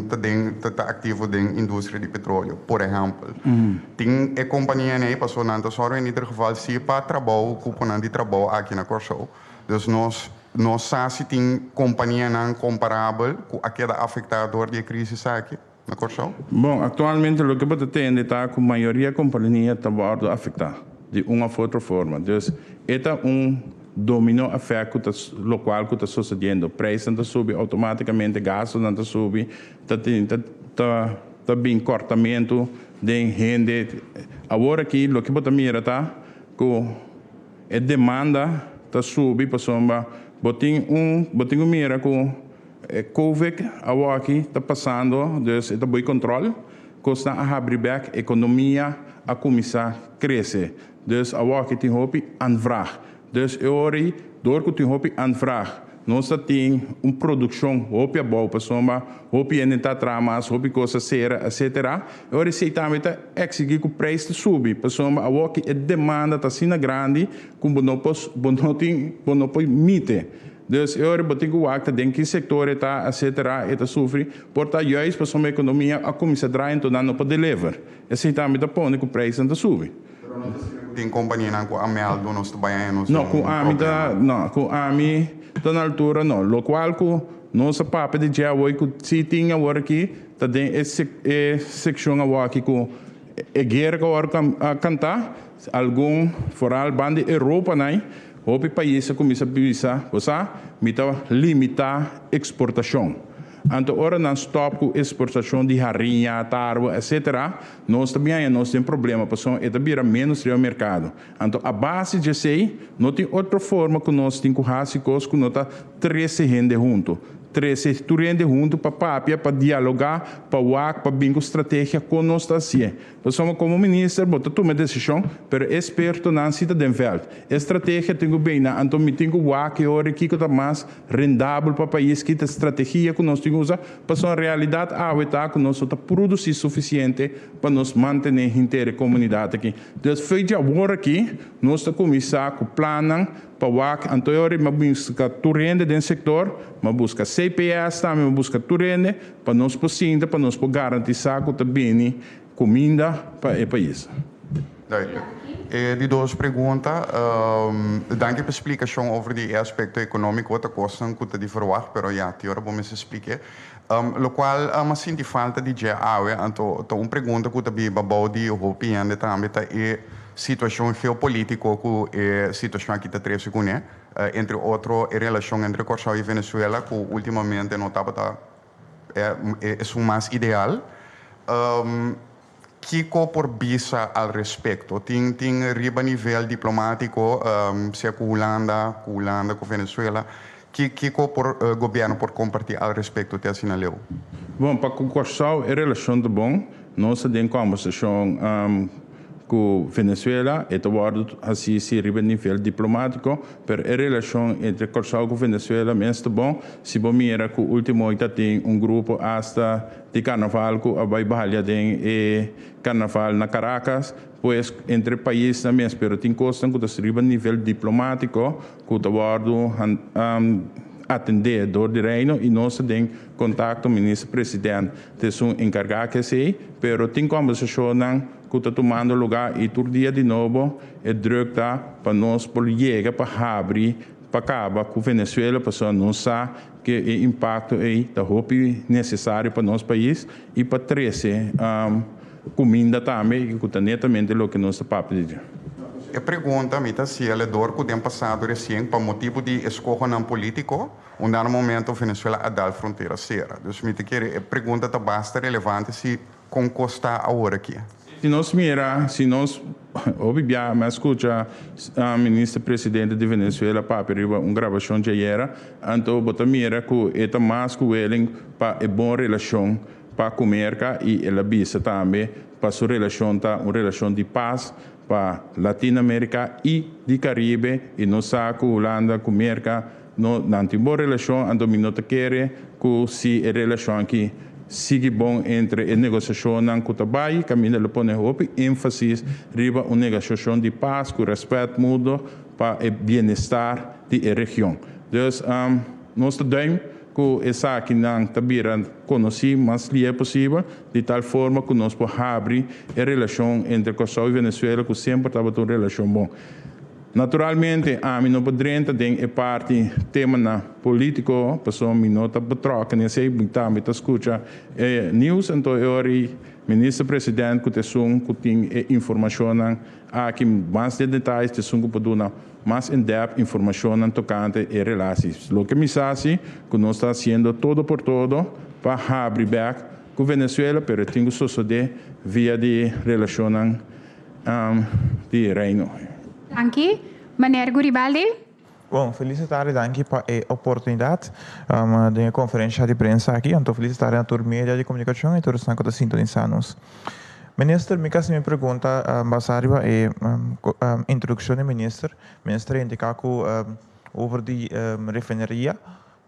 ta den ta aktivo den industria di petróleo, por ehèmpel. Tin e kompania ei pasobra nan ta sòru in ieder geval si pa trabou, kuponan di trabou aki na Kòrsou. Dus nos no sa si tin kompanianan komparabel ku a keda afektá dor di e krísis aki na Kòrsou. Bon, aktualmente loke bo ta tende ta ku mayoria kompania ta wòrdu afektá di un òf otro forma. Dus e ta un domino effect ku ta lokual ku ta sosediendo. Preisnan ta subi outomátikamente, gastunan ta subi, ta tin ta ta ta bin kòrtamentu den hende. Awor aki loke bo ta mira ta ku e demanda ta subi pasobra bo tin ku mira ku e COVID awor aki ta pasando, dus e ta boi kontròl, kosnan a habri bèk, ekonomia a kuminsá krese. Dus awor aki tin hopi aanvraag. Dus e ora ei, dor ku tin hopi aanvraag, nos ta tin un produkshon hopi abou pasobra hopi hende ta traha mas, hopi kos a sera, etcétera. E ora esei tambe ta eksigí ku preis ta subi pasobra awor aki e demanda ta asina grandi ku bo no por bo no tin bo no por mite. Dus e ora bo tin ku wak ta den ki sektor e ta, etcétera, e ta sufri. Por ta juist pasobra ekonomia a kuminsá draai enton nan no por deliver. Esei tambe ta pone ku preisnan ta subi. Pero no ta asina ku tin kompanianan ku a mèldu nos ta bai haña nos No, ku ami ta, no, ku ami ta na altura no. Lokual ku nos a papia di dje awor ku si tin awor aki ta den e e sekshon awor aki ku. E guera ku a wòrdu kantá, algun foral banda di Europa nai, hopi pais a kuminsá bisa, bo sa, mi ta limitá eksportashon. Anto ora nan stòp ku eksportashon di hariña, tarwe, etsetera, nos ta bin haña nos den problema pasobra e ta bira ménos riba merkado. Anto a base di esei, no tin otro forma ku nos tin ku hasi kos ku no ta trese hende huntu. Trese tur hende huntu pa papia, pa dialogá, pa wak, pa bin ku strategia kon nos ta hasié. Pasobra komo minister bo ta tuma e desishon, pero e ekspertonan si ta den vèlt. E strategia tin ku bini, anto mi tin ku wak e ora kiko ta mas rendabel pa pais, ki ta e strategia ku nos tin ku usa, pasobra realidat awe ta ku nos no ta produsí sufisiente pa nos mantené henter e komunidat aki. Dus fo'i dje awor aki nos ta kuminsá ku plannan pa wak, anto e ora mi a buska tur hende den sektor, mi a buska CPS tambe, mi a buska tur hende pa nos por sinta, pa nos por garantisá ku ta bini kuminda pa e pais. Duidelijk. E di dos pregunta, Danki pa e splikashon over di e aspekto ekonómiko, ta kosnan ku ta di verwagt, pero ya, tin ora bo mester splik'é. Lokual mi a sinti falta di dje awe, anto ta un pregunta ku ta biba bou di hopi hende tambe, ta e situashon geopolítiko ku e situashon aki ta trese kuné, entre otro e relashon entre Kòrsou i Venezuela ku últimamente no tabata esun mas ideal. Kiko por bisa al respekto? Tin tin riba nivel diplomátiko, sea ku Hulanda, ku Hulanda, ku Venezuela, ki kiko por gobièrnu por kompartí al respekto te asina leu? Bon, pa ku Kòrsou e relashon ta bon. Nos ta den kòmbersashon ku Venezuela, e ta wòrdu hasí si riba nivel diplomátiko, pero e relashon entre Kòrsou ku Venezuela mes ta bon. Si bo mira ku último ta tin un grupo asta di karnaval ku a bai balia den e karnaval na Caracas, pues entre paisnan mes, pero tin kosnan ku ta riba nivel diplomátiko ku ta wòrdu atendé dor di Reino i nos ta den kontakto, Minister President ta esun enkargá ku esei, pero tin kòmbersashonnan ku ta tumando lugá i tur dia di nobo e drùk ta pa nos por yega pa habri pa kaba ku Venezuela pasobra nos sa Ke e impakto ei ta hopi nesesario pa nos pais i pa trese kuminda tambe i ku ta netamente loke nos ta papia di dje. E pregunta mi ta hasié ledor ku den pasado resien pa motibu di eskohonan polítiko un dado momento Venezuela a dal frontera sera. Dus mi ta kere e pregunta ta basta relevante si Kon kos ta awor aki? Si nos mira, si nos, hopi bia mi a skucha Minister Presidente di Venezuela papia riba un grabashon djayera, anto bo ta mira ku e ta mas ku willing pa e bon relashon pa ku Merka i el a bisa tambe pa su relashon ta un relashon di pas pa Latino Amerika i di Karibe i nos sa ku Hulanda ku Merka No, nan tin bon relashon, anto mi no ta kere ku si e relashon aki sigui bon entre e negosiashonnan ku ta bai, kaminda lo pone hopi énfasis riba un negosiashon di pas ku rèspèt mutuo pa e bienestar di e region. Dus, nos ta duim ku esakinan ta bira konosí mas lié posibel, di tal forma ku nos por habri e relashon entre Kòrsou i Venezuela ku semper tabata un relashon bon. Naturalmente ami no por drenta den e parti temanan politico pasobra mi no ta betrokken esey, mi tambe ta scucha e nieuws anto e ora y Minister President cu ta esun cu tin e informacionnan aki mas den detalles ta esun cu por duna mas in depth informacionnan tocante e relatie. Loke mi sa si cu nos ta haciendo todo por todo pa habri bek cu Venezuela pero e tin cu sosode via di relacionnan di Reino. Danki. Meneer Guribaldi. Bon, felis tardi, danki pa e oportunidat den e konferensha di prensa aki. Anto felis tardi na tur media di komunikashon i tur esnan ku ta sintonisa nos. Minister, mi kasi mi pregunta basá riba e introdukshon di minister. Minister a indiká ku over di refineria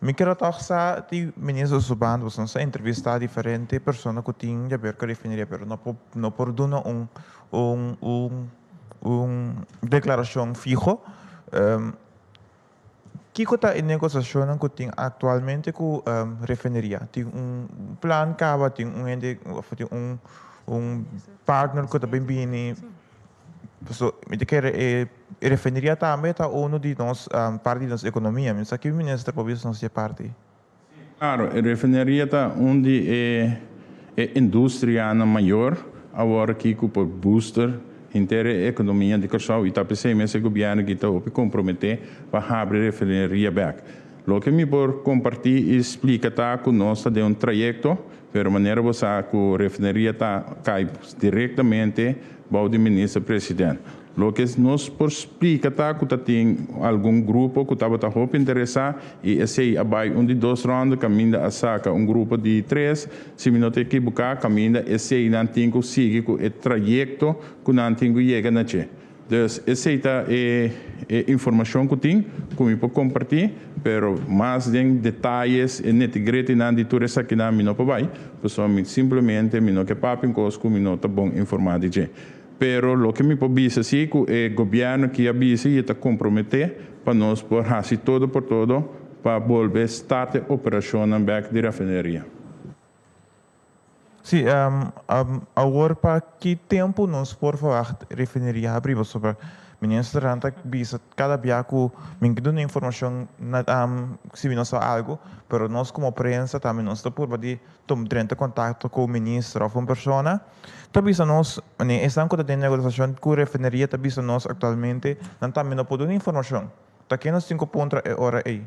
Mi kere tòg sa di Minister Suban, boso nos a entrevistá diferente persona ku tin di aber ku refineria pero no por no por duna un un un un deklarashon fiho. Kiko ta e negosiashonnan ku tin aktualmente ku refineria? Tin un plan kaba? Tin un hende òf tin un un partner ku ta bin bini? Paso mi ta kere e refineria tambe ta uno di nos parti di nos ekonomia. Mi no sa ki minister por bisa nos di e parti. Klaro, e refineria ta un di e e industrianan mayor. awor aki ku por booster henter e ekonomia di Kòrsou i ta p'esei mes e gobièrnu aki ta hopi komprometé pa habri refineria bèk. Loke mi por kompartí i splika ta ku nos ta den un trayekto, pero manera bo sa ku refineria ta kai direktamente bou di minister president. Loke nos por splika ta ku ta tin algun grupo ku tabata hopi interesá i esei a bai un di dos rònda kaminda a saka un grupo di tres, si mi no ta ekiboká, kaminda eseinan tin ku sigui ku e trayekto ku nan tin ku yega na dje. Dus esei ta e e informashon ku tin ku mi por kompartí, pero mas den detayes e nitty-grittynan di tur esakinan mi no por bai, pasobra mi simplemente mi no ke papia un kos ku mi no ta bon informá di dje. Pero loke mi por bisa si ku e gobièrnu ki a bisa i e ta komprometé pa nos por hasi todo por todo pa bolbe start e operashonnan bèk di rafineria. Sí, awor pa ki tempu nos por verwacht refineria habri? Pasobra ministernan ta bisa kada bia ku mi ke duna informashon na si mi no sa algu, pero nos komo prensa tambe nos ta purba di tuma drenta kontakto ku minister òf un persona. Ta bisa nos, manera esnan ku ta den negosiashon ku refineria ta bisa nos aktualmente, nan tambe no por duna informashon. Ta ke nos tin ku puntra e ora ei?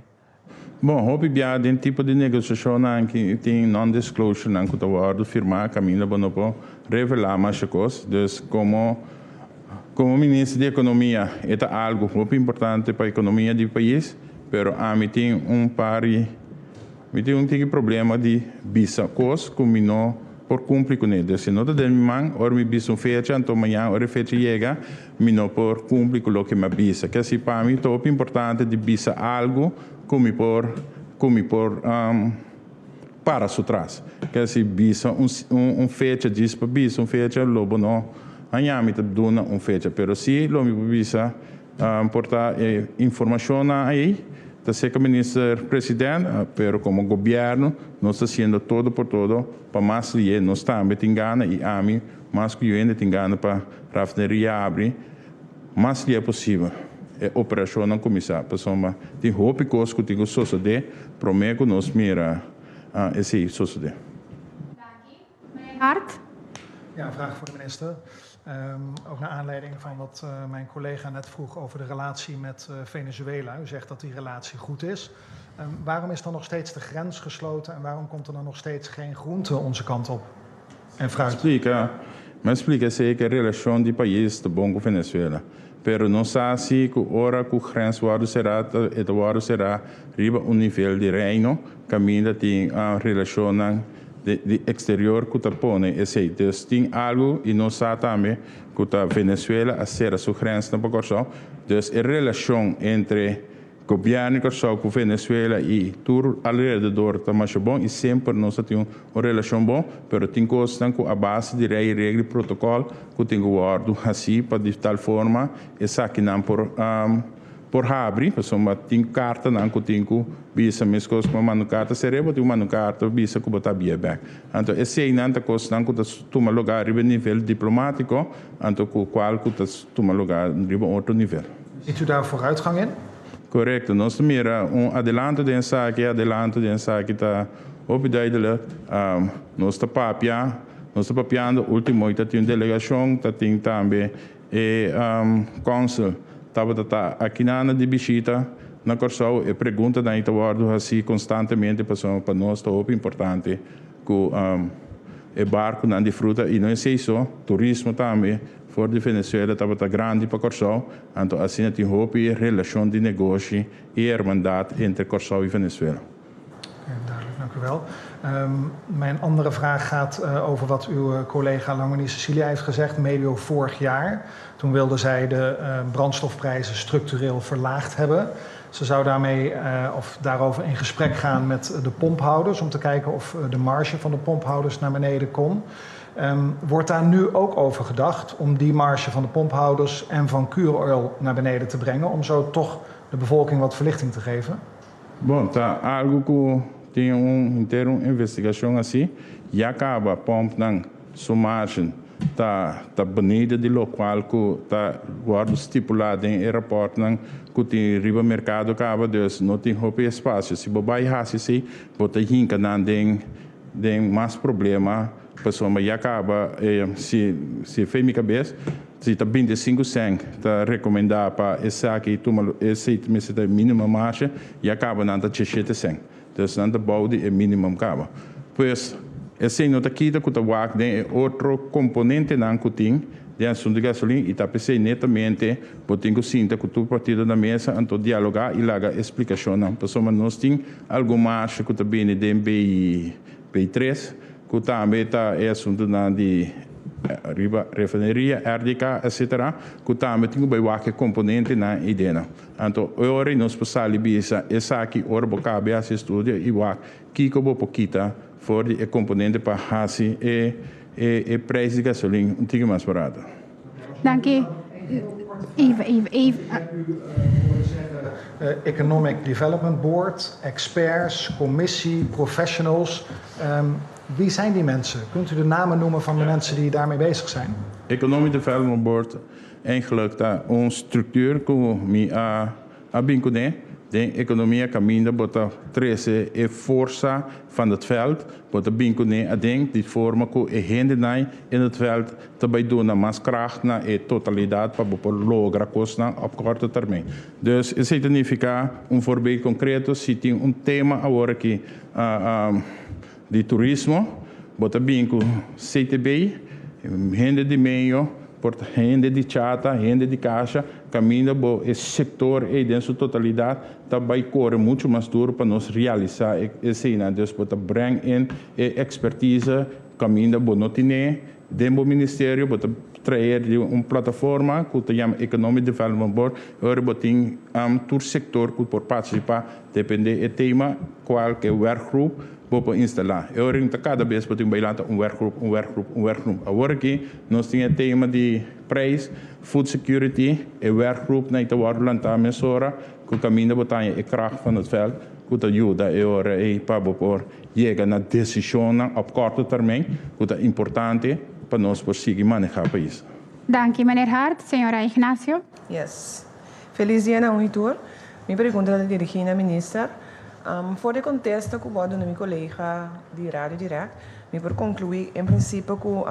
Bon, hopi bia den tipo di negosiashonnan aki tin non-disclosurenan ku ta wòrdu firmá kaminda bo no por revelá masha kos. Dus komo komo minister di ekonomia e ta algu hopi importante pa ekonomia di pais, pero ami tin un par di Mi tin un tiki problema di bisa kos ku mi no por kumpli kuné. Dus si no ta den mi man, ora mi bisa un fecha, anto mañan ora e fecha yega, mi no por kumpli ku loke mi a bisa. Ke así pa mi ta hopi importante di bisa algu ku mi por ku mi por para su tras. Ke así bisa un un fecha djis pa bisa un fecha lo bo no haña mi ta duna un fecha. Pero si lo mi por bisa Por ta e informacionnan ahí ta cerca minister president, pero como gobierno nos ta haciendo todo por todo pa mas lié nos tambe tin gana y ami mas cu yu hende tin gana pa rafineria abri mas lié posibel e operacionnan cuminsa pasobra tin hopi cos cu tin cu sosode prome cu nos mira esey sosode. Meneer Hart. Ja, een vraag voor de minister. Um, ook naar aanleiding van wat uh, mijn collega net vroeg over de relatie met uh, Venezuela. U zegt dat die relatie goed is. Um, waarom is dan nog steeds de grens gesloten en waarom komt er dan nog steeds geen groente onze kant op? En fruit? Splika, mi a splika esei ku e relashon di pais ta bon ku Venezuela. Pero nos sa si ku ora ku grens wòrdu será ta e ta wòrdu será riba un nivel di reino kaminda tin relashonnan di exterior cu ta pone esey. Dus tin algo y nos sa tambe cu ta Venezuela a cera su grensnan pa Corsou. Dus e relacion entre gobierno di Corsou cu Venezuela y tur alrededor ta masha bon y semper nos a tin un relacion bon, pero tin cosnan cu a base di rey, regla y protocol cu tin cu wordo haci pa di tal forma esakinan por Por habri, pasobra tin kartanan ku tin ku bisa meskos ku bo manda un karta ser'é, bo tin ku manda un karta pa bisa ku bo ta bia bèk. Anto eseinan ta kosnan ku ta tuma lugá riba e nivel diplomátiko, anto ku kual ku ta tuma lugá riba un otro nivel. Ziet u daar vooruitgang in? Korekto. Nos ta mira un adelanto den esaki. E adelanto den esaki ta hopi duidelik. Nos ta papia, nos ta papiando último i ta tin un delegashon, ta tin tambe E kònsel tabata ta akinana di bishita na Kòrsou. E preguntanan ei ta wòrdu hasí konstantemente pasobra pa nos ta hopi importante ku e barkunan di fruta i no esei so, turismo tambe for di Venezuela tabata grandi pa Kòrsou. Anto asina tin hopi relashon di negoshi i hermandat entre Kòrsou i Venezuela. Duidelijk, dank u wel. Um, mijn andere vraag gaat uh, over wat uw eh, collega Langoni Cecilia heeft gezegd medio vorig jaar. Toen wilde zij de uh, brandstofprijzen structureel verlaagd hebben. Ze zou daarmee uh, of daarover in gesprek gaan met de pomphouders om te kijken of de marge van de pomphouders naar beneden kon. Um, wordt daar nu ook over gedacht om die marge van de pomphouders en van Curoil naar beneden te brengen, om zo toch de bevolking wat verlichting te geven? Bon, ta algu ku tin un henter un investigashon hasi, ya kaba pòmpnan su margen ta ta benida di lokual ku ta wòrdu stipulá den e rapòrtnan ku tin riba merkado kaba, dus no tin hopi espasio. Si bo bai hasi esei, bo ta hinka nan den den mas problema. Pasobra ya kaba si si fe mi kabes si ta 25 sèn ta rekomendá pa esaki tuma esei mester ta e minimum marshe, ya kaba nan ta 17 sèn. Dus nan ta bou di e minimum kaba. Pues esei no ta kita ku ta wak den e otro komponentenan ku tin den asuntu di gasolin i ta p'esei netamente bo tin ku sinta ku tur partido na mesa anto dialogá i laga e splikashonnan. Pasobra nos tin algun marshe ku ta bini den B3 ku tambe ta e asuntunan di riba refineria, RDK, etc. Ku tambe tin ku bai wak e komponentenan ei den nan. Anto e ora ei nos por sali bisa esaki ora bo kabe hasi estudio i wak kiko bo por kita for di e komponente pa hasi e e prijs di gasolin un tiki mas barato. Danki. Even, even, even. Economic Development Board, experts, commissie, professionals. Wie zijn die mensen? Kunt u de namen noemen van de mensen die daarmee bezig zijn? Economic Development Board eigenlijk ta un structuur ku mi a a bin kuné den ekonomia kaminda bo ta trese e forsa van het veld, bo ta bin kuné aden di forma ku e hendenan in het veld ta bai duna mas kracht na e totalidat pa bo por logra kosnan op korte termijn. Dus esei ta nifiká un voorbeeld konkreto, si tin un tema awor aki di turismo, bo ta bin ku CTB, hende di medio, por ta hende di chata, hende di kasha, kaminda bo e sektor ei den su totalidat ta bai kore muchu mas duru pa nos realisá eseinan. Dus bo ta breng in e ekspertise kaminda bo no tine den bo ministerio, bo ta traer di un plataforma ku ta yama Economic Development Board, e ora bo tin tur sektor ku por partisipá depende e tema kualke werkgroep bo por instalá. E ora ta kada bes bo tin bai lanta un werkgroep, un werkgroep, un werkgroep. Awor aki nos tin e tema di prijs, food security, e werkgroepnan ta wòrdu lantá mesora ku kaminda bo ta haña e kracht van het veld ku ta yuda e ora ei pa bo por yega na desishonnan op korte termijn ku ta importante pa nos por sigui manehá pais. Danki, meneer Hart. Señora Ignacio. Yes. Felis dia na un y tur. Mi pregunta ta dirigi na minister. For di contesta cu bo a duna mi colega di Radio Direct, mi por conclui en principio cu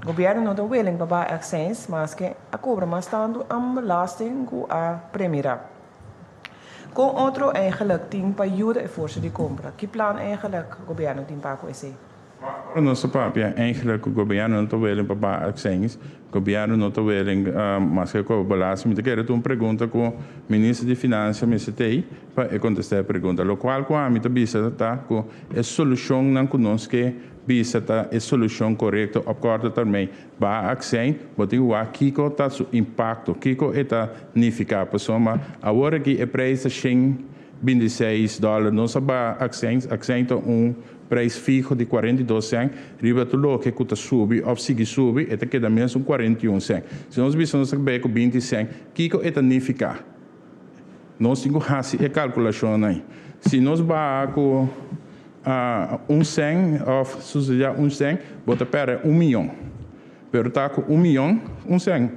gobierno no ta willing pa baha accijns maske a cobra mas tanto belasting cu a premira. Con otro eigenlijk tin pa yuda e forsa di compra? Ki plan eigenlijk gobierno tin pa cu esey? Ora nos ta papia eigenlijk cu gobierno no ta willing pa baha accijns, gobierno no ta willing maske cu belasting, mi ta kere ta un pregunta cu minister di financia mester tey pa e contesta e pregunta. Locual cu ami ta bisa ta cu e solucionnan cu nos ke bisa ta e solucion corecto op korte termijn. Baha accijns, bo tin wak kico ta su impacto, kico e ta nifica, pasobra awor aki e prijs ta 126 dollar, nos a baha accijns, accijns ta un prijs fiho di 42 cent, riba tur loke ku ta subi òf sigui subi, e ta keda mesun 41 cent. Si nos bisa nos ta bay ku 20 cent, kiko e ta nifiká? Nos tin ku hasi e kalkulashonnan ei. Si nos baha ku un cent òf subsidiá un cent, bo ta pèrdè un miyon. Pero ta ku un miyon, un sèn.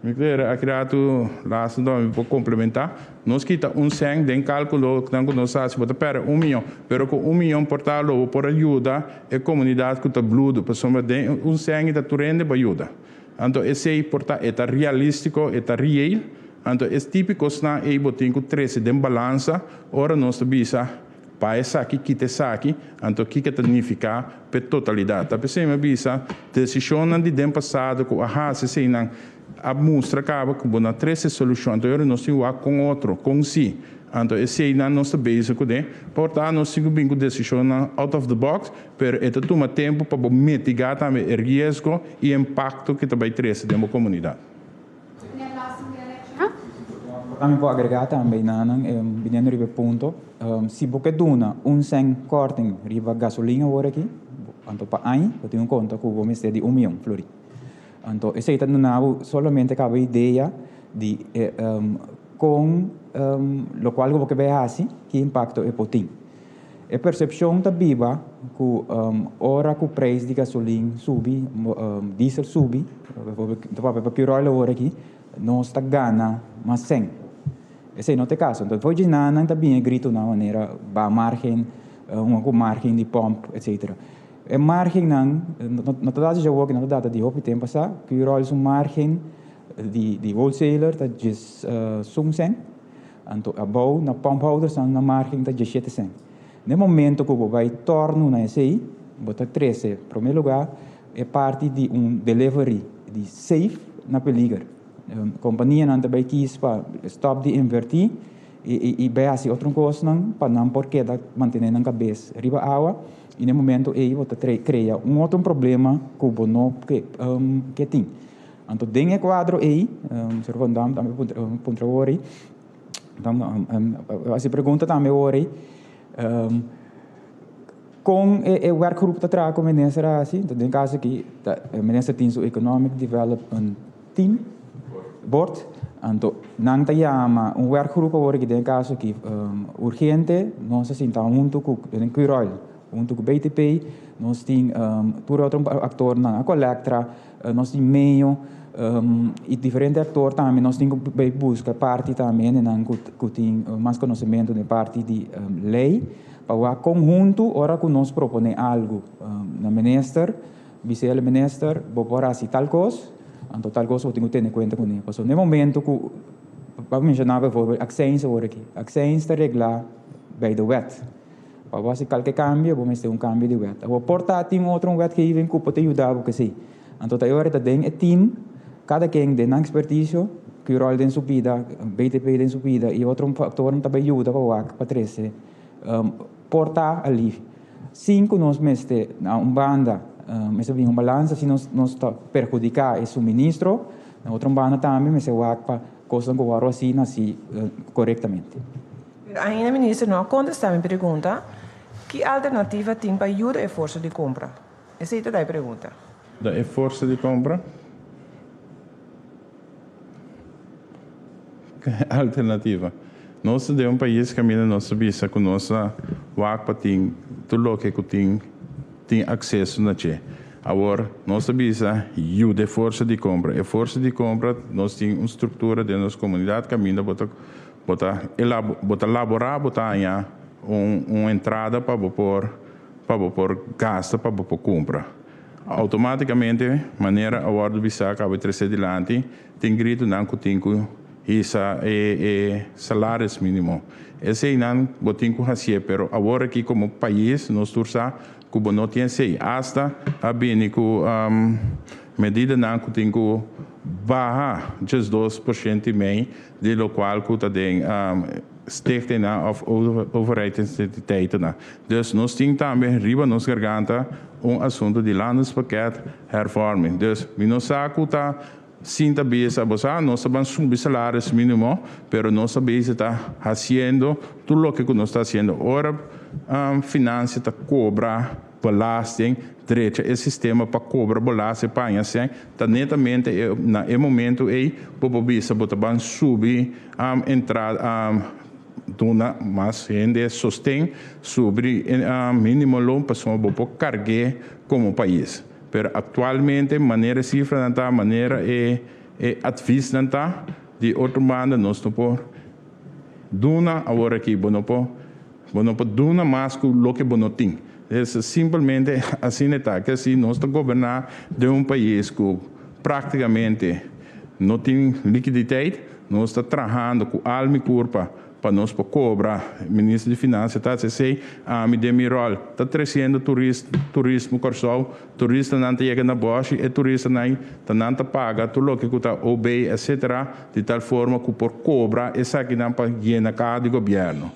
Mi kere aki ratu laatste dòmi mi por komplementá. Nos kita un sèn den kálkulonan ku nos hasi, bo ta pèrdè un miyon. Pero ku un miyon por ta lo bo por a yuda e komunidat ku ta bludu, pasobra den un sèn i ta tur hende bo a yuda. Anto esei por ta e ta realístiko, e ta real. Anto es típiko kosnan ei bo tin ku trese den balansa ora nos ta bisa. Pa esaki kita esaki, anto kiko ta nifiká p'e totalidat? Ta p'esei mi a bisa, desishonnan di den pasado ku a hasi eseinan a mustra kaba ku bo no a trese solushon. Anto ora nos tin wak kon otro, kon si. Anto eseinan nos ta bezig kuné. Por ta nos tin ku bin ku desishonnan out of the box, pero e ta tuma tempu pa bo mitigá tambe e riesgo i impakto ku ta bai trese den bo komunidat. Ami por agrega tambe nanan, biniendo riba e punto, si bo ke duna un cent korting riba gasolin awor aki, anto pa aña bo tin un konta ku bo mester di un mion florin. Anto esei ta duna bo solamente kaba idea di kon lokual ku bo ke bai hasi, ki impakto e por tin. E persepshon ta biba ku ora ku preis di gasolin subi, diesel subi, ta papia pa Curoil awor aki, nos ta gana mas sèn. Esei no ta e kaso. Entonces for dje nan ta bini e gritonan manera baha margen, hunga ku margen di pòmp, etsetera. E margennan no ta data djawoki, no ta data di hopi tempu pasá. Curoil su margen di di wholesaler ta djes sun sèn, anto abou na pumphoudersnan nan margen ta djeshete sèn. Na e momento ku bo bai tòrnu na esei, bo ta trese promé lugá e parti di un delivery di safe na peliger. Kompanianan ta bai kis pa stòp di invertí i bai hasi otro kosnan pa nan por keda mantené nan kabes riba awa i na e momento ei bo ta krea un otro problema ku bo no ke ke tin. Anto den e kuadro ei, señor Van Dam tambe puntra awor ei, hasi pregunta tambe awor ei, kon e werkgroep ta traha ku minister a hasi? Den kaso aki minister tin su economic development team, board, anto nan ta yama un werkgroep awor aki den e kaso aki urgente, nos a sinta hunto ku Curoil, hunto ku BTP, nos tin tur e otro aktornan, Aqualectra, nos tin Meo i diferente aktor tambe, nos tin ku bai buska parti tambe hendenan ku tin mas konosementu den parti di lei pa wak kon huntu ora ku nos propone algu na minister. Bis'é el minister, bo por hasi tal kos, anto tal kos bo tin ku tene kuenta kuné. Pasobra na e momento ku, pa menshoná beivoorbeeld akseins awor aki, akseins ta reglá bij de wet. Pa bo hasi kalke kambio bo mester un kambio di wet. Awor por ta tin otro un wetgeving ku por ta yuda bo kesei. Anto ta e ora ta den e team, kada ken den nan ekspertisio, Curol den su bida, BTP den su bida i otro faktornan ta bai yuda pa wak pa trese por ta alivio. Sin ku nos mester na un banda mester bin un balansa si nos nos ta perhudiká e suministro, na otro banda tambe mester wak pa kosnan ku wòrdu hasi na hasi korektamente. Pero ainda minister no a kontestá mi pregunta, ki alternativa tin pa yuda e forsa di kompra? Esei ta e pregunta. Da e forsa di kompra? Alternativa. Nos ta den un pais kaminda nos ta bisa ku nos ta wak pa tin tur loke ku tin tin akseso na dje. Awor, nos ta bisa yuda e forsa di kompra. E forsa di kompra, nos tin un struktura den nos komunidat kaminda bo ta bo ta bo ta laborá bo ta haña un un entrada pa bo por pa bo por gasta pa bo por kumpra. Automáticamente, manera a wòrdu bisá kaba e tresé dilanti, tin gritonan ku tin ku hisa e e salaris mínimo. Eseinan bo tin ku hasié, pero awor aki komo pais nos tur sa ku bo no tin esei. Asta a bini ku medidanan ku tin ku baha 12% i mei di lokual ku ta den stichtingnan òf overheidsinstituteitennan. Dus nos tin tambe riba nos garganta un asuntu di landespakket hervorming. Dus mi no sa ku ta sinta bisa bo sa nos ta ban subi salaris minimo, pero nos ta bisa ta hasiendo tur loke ku nos ta hasiendo. Ora finansia ta kobra belasting, drecha e sistema pa kobra belasting pa aña sèn, ta netamente na e momento ei bo por bisa bo ta ban subi entrada. Duna mas hende sosten sobre e minimo loon pasobra bo por cargu'e como pais. Pero actualmente manera e cifranan ta, manera e e adviesnan ta, di otro banda nos no por duna awor aki, bo no por bo no por duna mas cu loke bo no tin. Es simplemente asina e ta. Ke si nos ta goberna den un pais cu practicamente no tin liquiditeit, Nos ta trahando ku alma i kurpa pa nos por kobra. Minister di Finansia ta hasi esei, ami den mi ròl ta tresiendo turist turismo Kòrsou. Turistanan ta yega na bòshi, e turistanan ta nan ta paga tur loke ku ta OB etcetera di tal forma ku por kobra esakinan pa yena kaha di gobièrnu.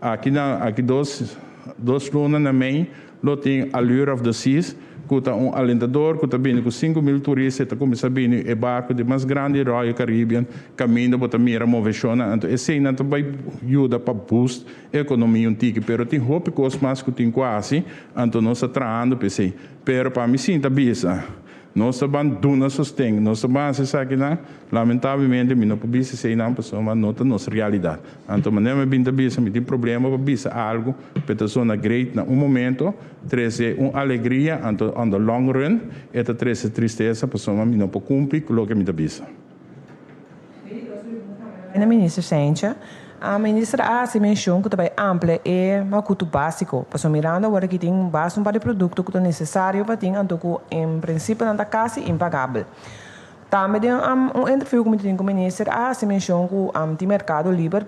Aki na aki dos dos luna na mei lo tin Allure of the Seas ku ta un alentador ku ta bini ku 5000 turista e ta kuminsá bini e barku di mas grandi Royal Caribbean kaminda bo ta mira moveshonnan anto eseinan ta bai yuda pa boost ekonomia un tiki pero tin hopi kos mas ku tin ku hasi anto nos ta trahando pa esei pero pa mi sinta bisa Nos ta ban duna sosten, nos ta ban hasi esakinan, lamentablemente mi no por bisa eseinan pasobra no ta nos realidat. Anto manera mi bin ta bisa mi tin problema pa bisa algu pe ta zona great na un momento, trese un alegria, anto on the long run e ta trese tristesa pasobra mi no por cumpli cu loke mi ta bisa. Minister Cijntje. A minister a hasi menshon ku ta bai amplia e makutu básiko, pasobra mirando awor aki tin basta un par di produkto ku ta nesesario pa tin anto ku en prinsipio nan ta kasi impagabel. Tambe den un interview ku mi tin ku minister a hasi menshon ku tin merkado liber,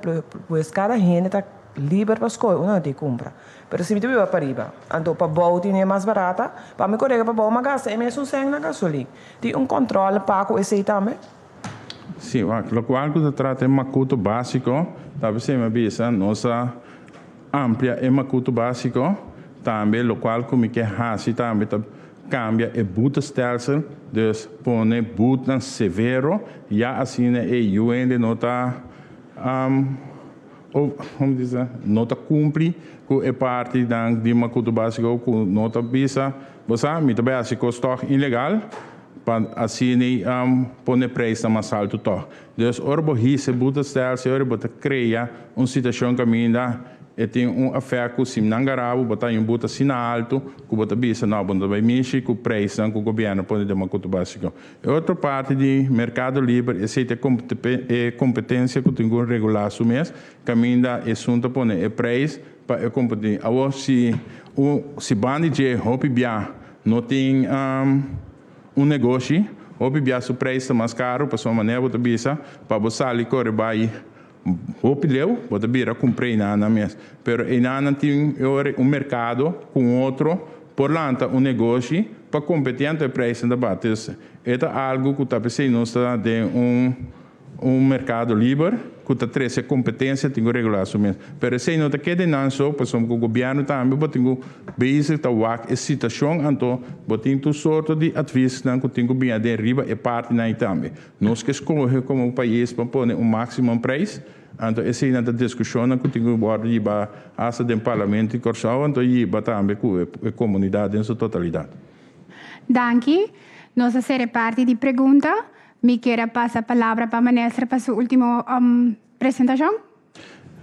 pues kada hende ta liber pa skohe unda nan tin kumpra. Pero si mi ta biba pariba, anto pabou tin e mas barata, pa mi korega pabou mi a gasta e mesun sèn na gasolin. Tin un kòntròl pa ku esei tambe? Sí, wak, lokual ku ta trata e makutu básiko, ta p'esei mi a bisa, nos a amplia e makutu básiko, tambe lokual ku mi ke hasi tambe ta kambia e boetestelsel, dus pone boetnan severo, ya asina e yu hende no ta, komo bisa, no ta kumpli ku e partinan di makutu básiko ku no ta bisa, bo sa, mi ta bai hasi kos tòg ilegal. Pa asina pone prijsnan mas haltu tòg. Dus ora bo hisa e boetestelsel ora bo ta krea un situashon kaminda e tin un afèkt ku si nan gara bo, bo ta haña un boete asina haltu ku bo ta bisa no bo no ta bai mishi ku prijsnan ku gobièrnu pone den makutu básiko. E otro parti di merkado liber esei ta e kompetensia ku tin ku regulá su mes kaminda esun ta pone e prijs pa e kompetí. Awor si un si banda di dje hopi bia No tin un negoshi, hopi bia su prijs ta mas karu, pasobra manera bo ta bisa, pa bo sali kore bai hopi leu, bo ta bira kumpra einanan mes. Pero einanan tin e ora un merkado ku un otro por lanta un negoshi pa kompetí anto e prijsnan ta bati. Dus e ta algu ku ta p'esei nos ta den un. Un merkado liber ku ta trese kompetensia tin ku regulá su mes. Pero esei no ta keda einan so, pasobra ku gobièrnu tambe bo tin ku bezig ta wak e situashon, anto bo tin tur sorto di atvisnan ku tin ku bini aden riba e partinan ei tambe. Nos ke skohe komo pais pa pone un máksimo preis, anto eseinan ta diskushonnan ku tin ku wòrdu yiba asta den Parlamento di Kòrsou, anto yiba tambe ku e komunidat den su totalidat. Danki. Nos a sere parti di pregunta. Mi kier a pasa palabra pa Minister pa su ultimo presentacion.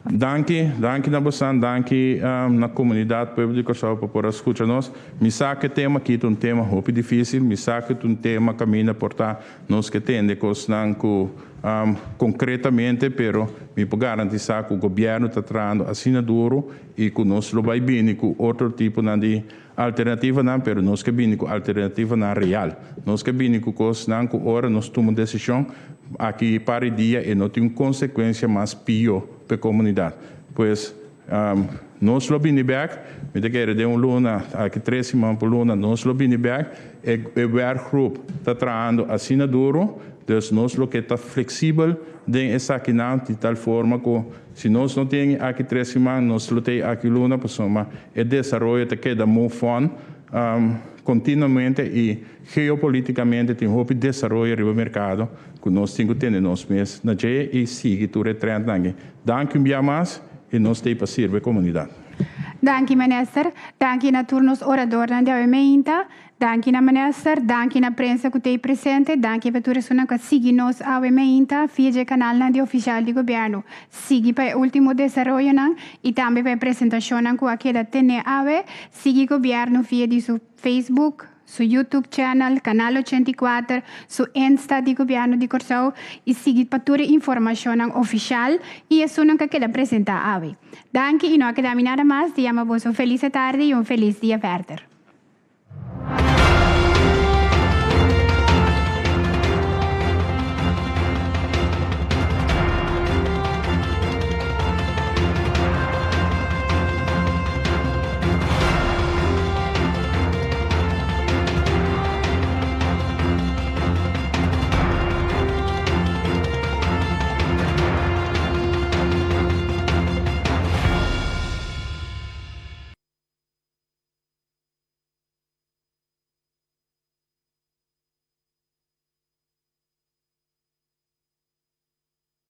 Danki, danki na bosan, danki na comunidad pueblo di Corsou pa por a scucha nos. Mi sa cu e tema aki ta un tema hopi dificil, mi sa cu ta un tema caminda por ta nos ke tende cosnan cu concretamente, pero mi por garantisa cu gobierno ta trahando asina duro y cu nos lo bay bini cu otro tiponan di Alternativanan, pero nos ke bini ku alternativanan real. Nos ke bini ku kosnan ku ora nos tuma un desishon, aki par di dia e no tin un konsekuensia mas pio pa e komunidat. Pues, nos lo bini bèk, mi ta kere den un luna, aki tres siman pa luna nos lo bini bèk. E e werkgroep ta trahando asina duru, dus nos lo ke ta fleksibel den esakinan di tal forma ku Si nos no tin aki tres siman, nos lo tei aki luna pasobra e desaroyo ta keda move on continuamente y geopoliticamente tin hopi desaroyo riba mercado cu nos tin cu tene nos mes na dje y sigui tur e trendnan aki. Danki un bia mas y nos tei pa sirbi e comunidad. Danki Minister. Danki na tur nos oradornan di awe meinta. Danki na Minister, danki na prensa cu t'ey presente, danki pa tur esunnan cu a sigui nos awe meinta via dje canalnan di oficial di Gobierno. Sigui pa e ultimo desaroyonan y tambe pa e presentacionnan cu a keda tene awe. Sigui Gobierno via di su Facebook, su YouTube channel, Canal 84, su Insta di Gobierno di Corsou y sigui pa tur e informacionnan oficial y esunnan cu a keda presenta awe. Danki y no a keda mi nada mas di yama boso un felice tarde y un feliz dia verder.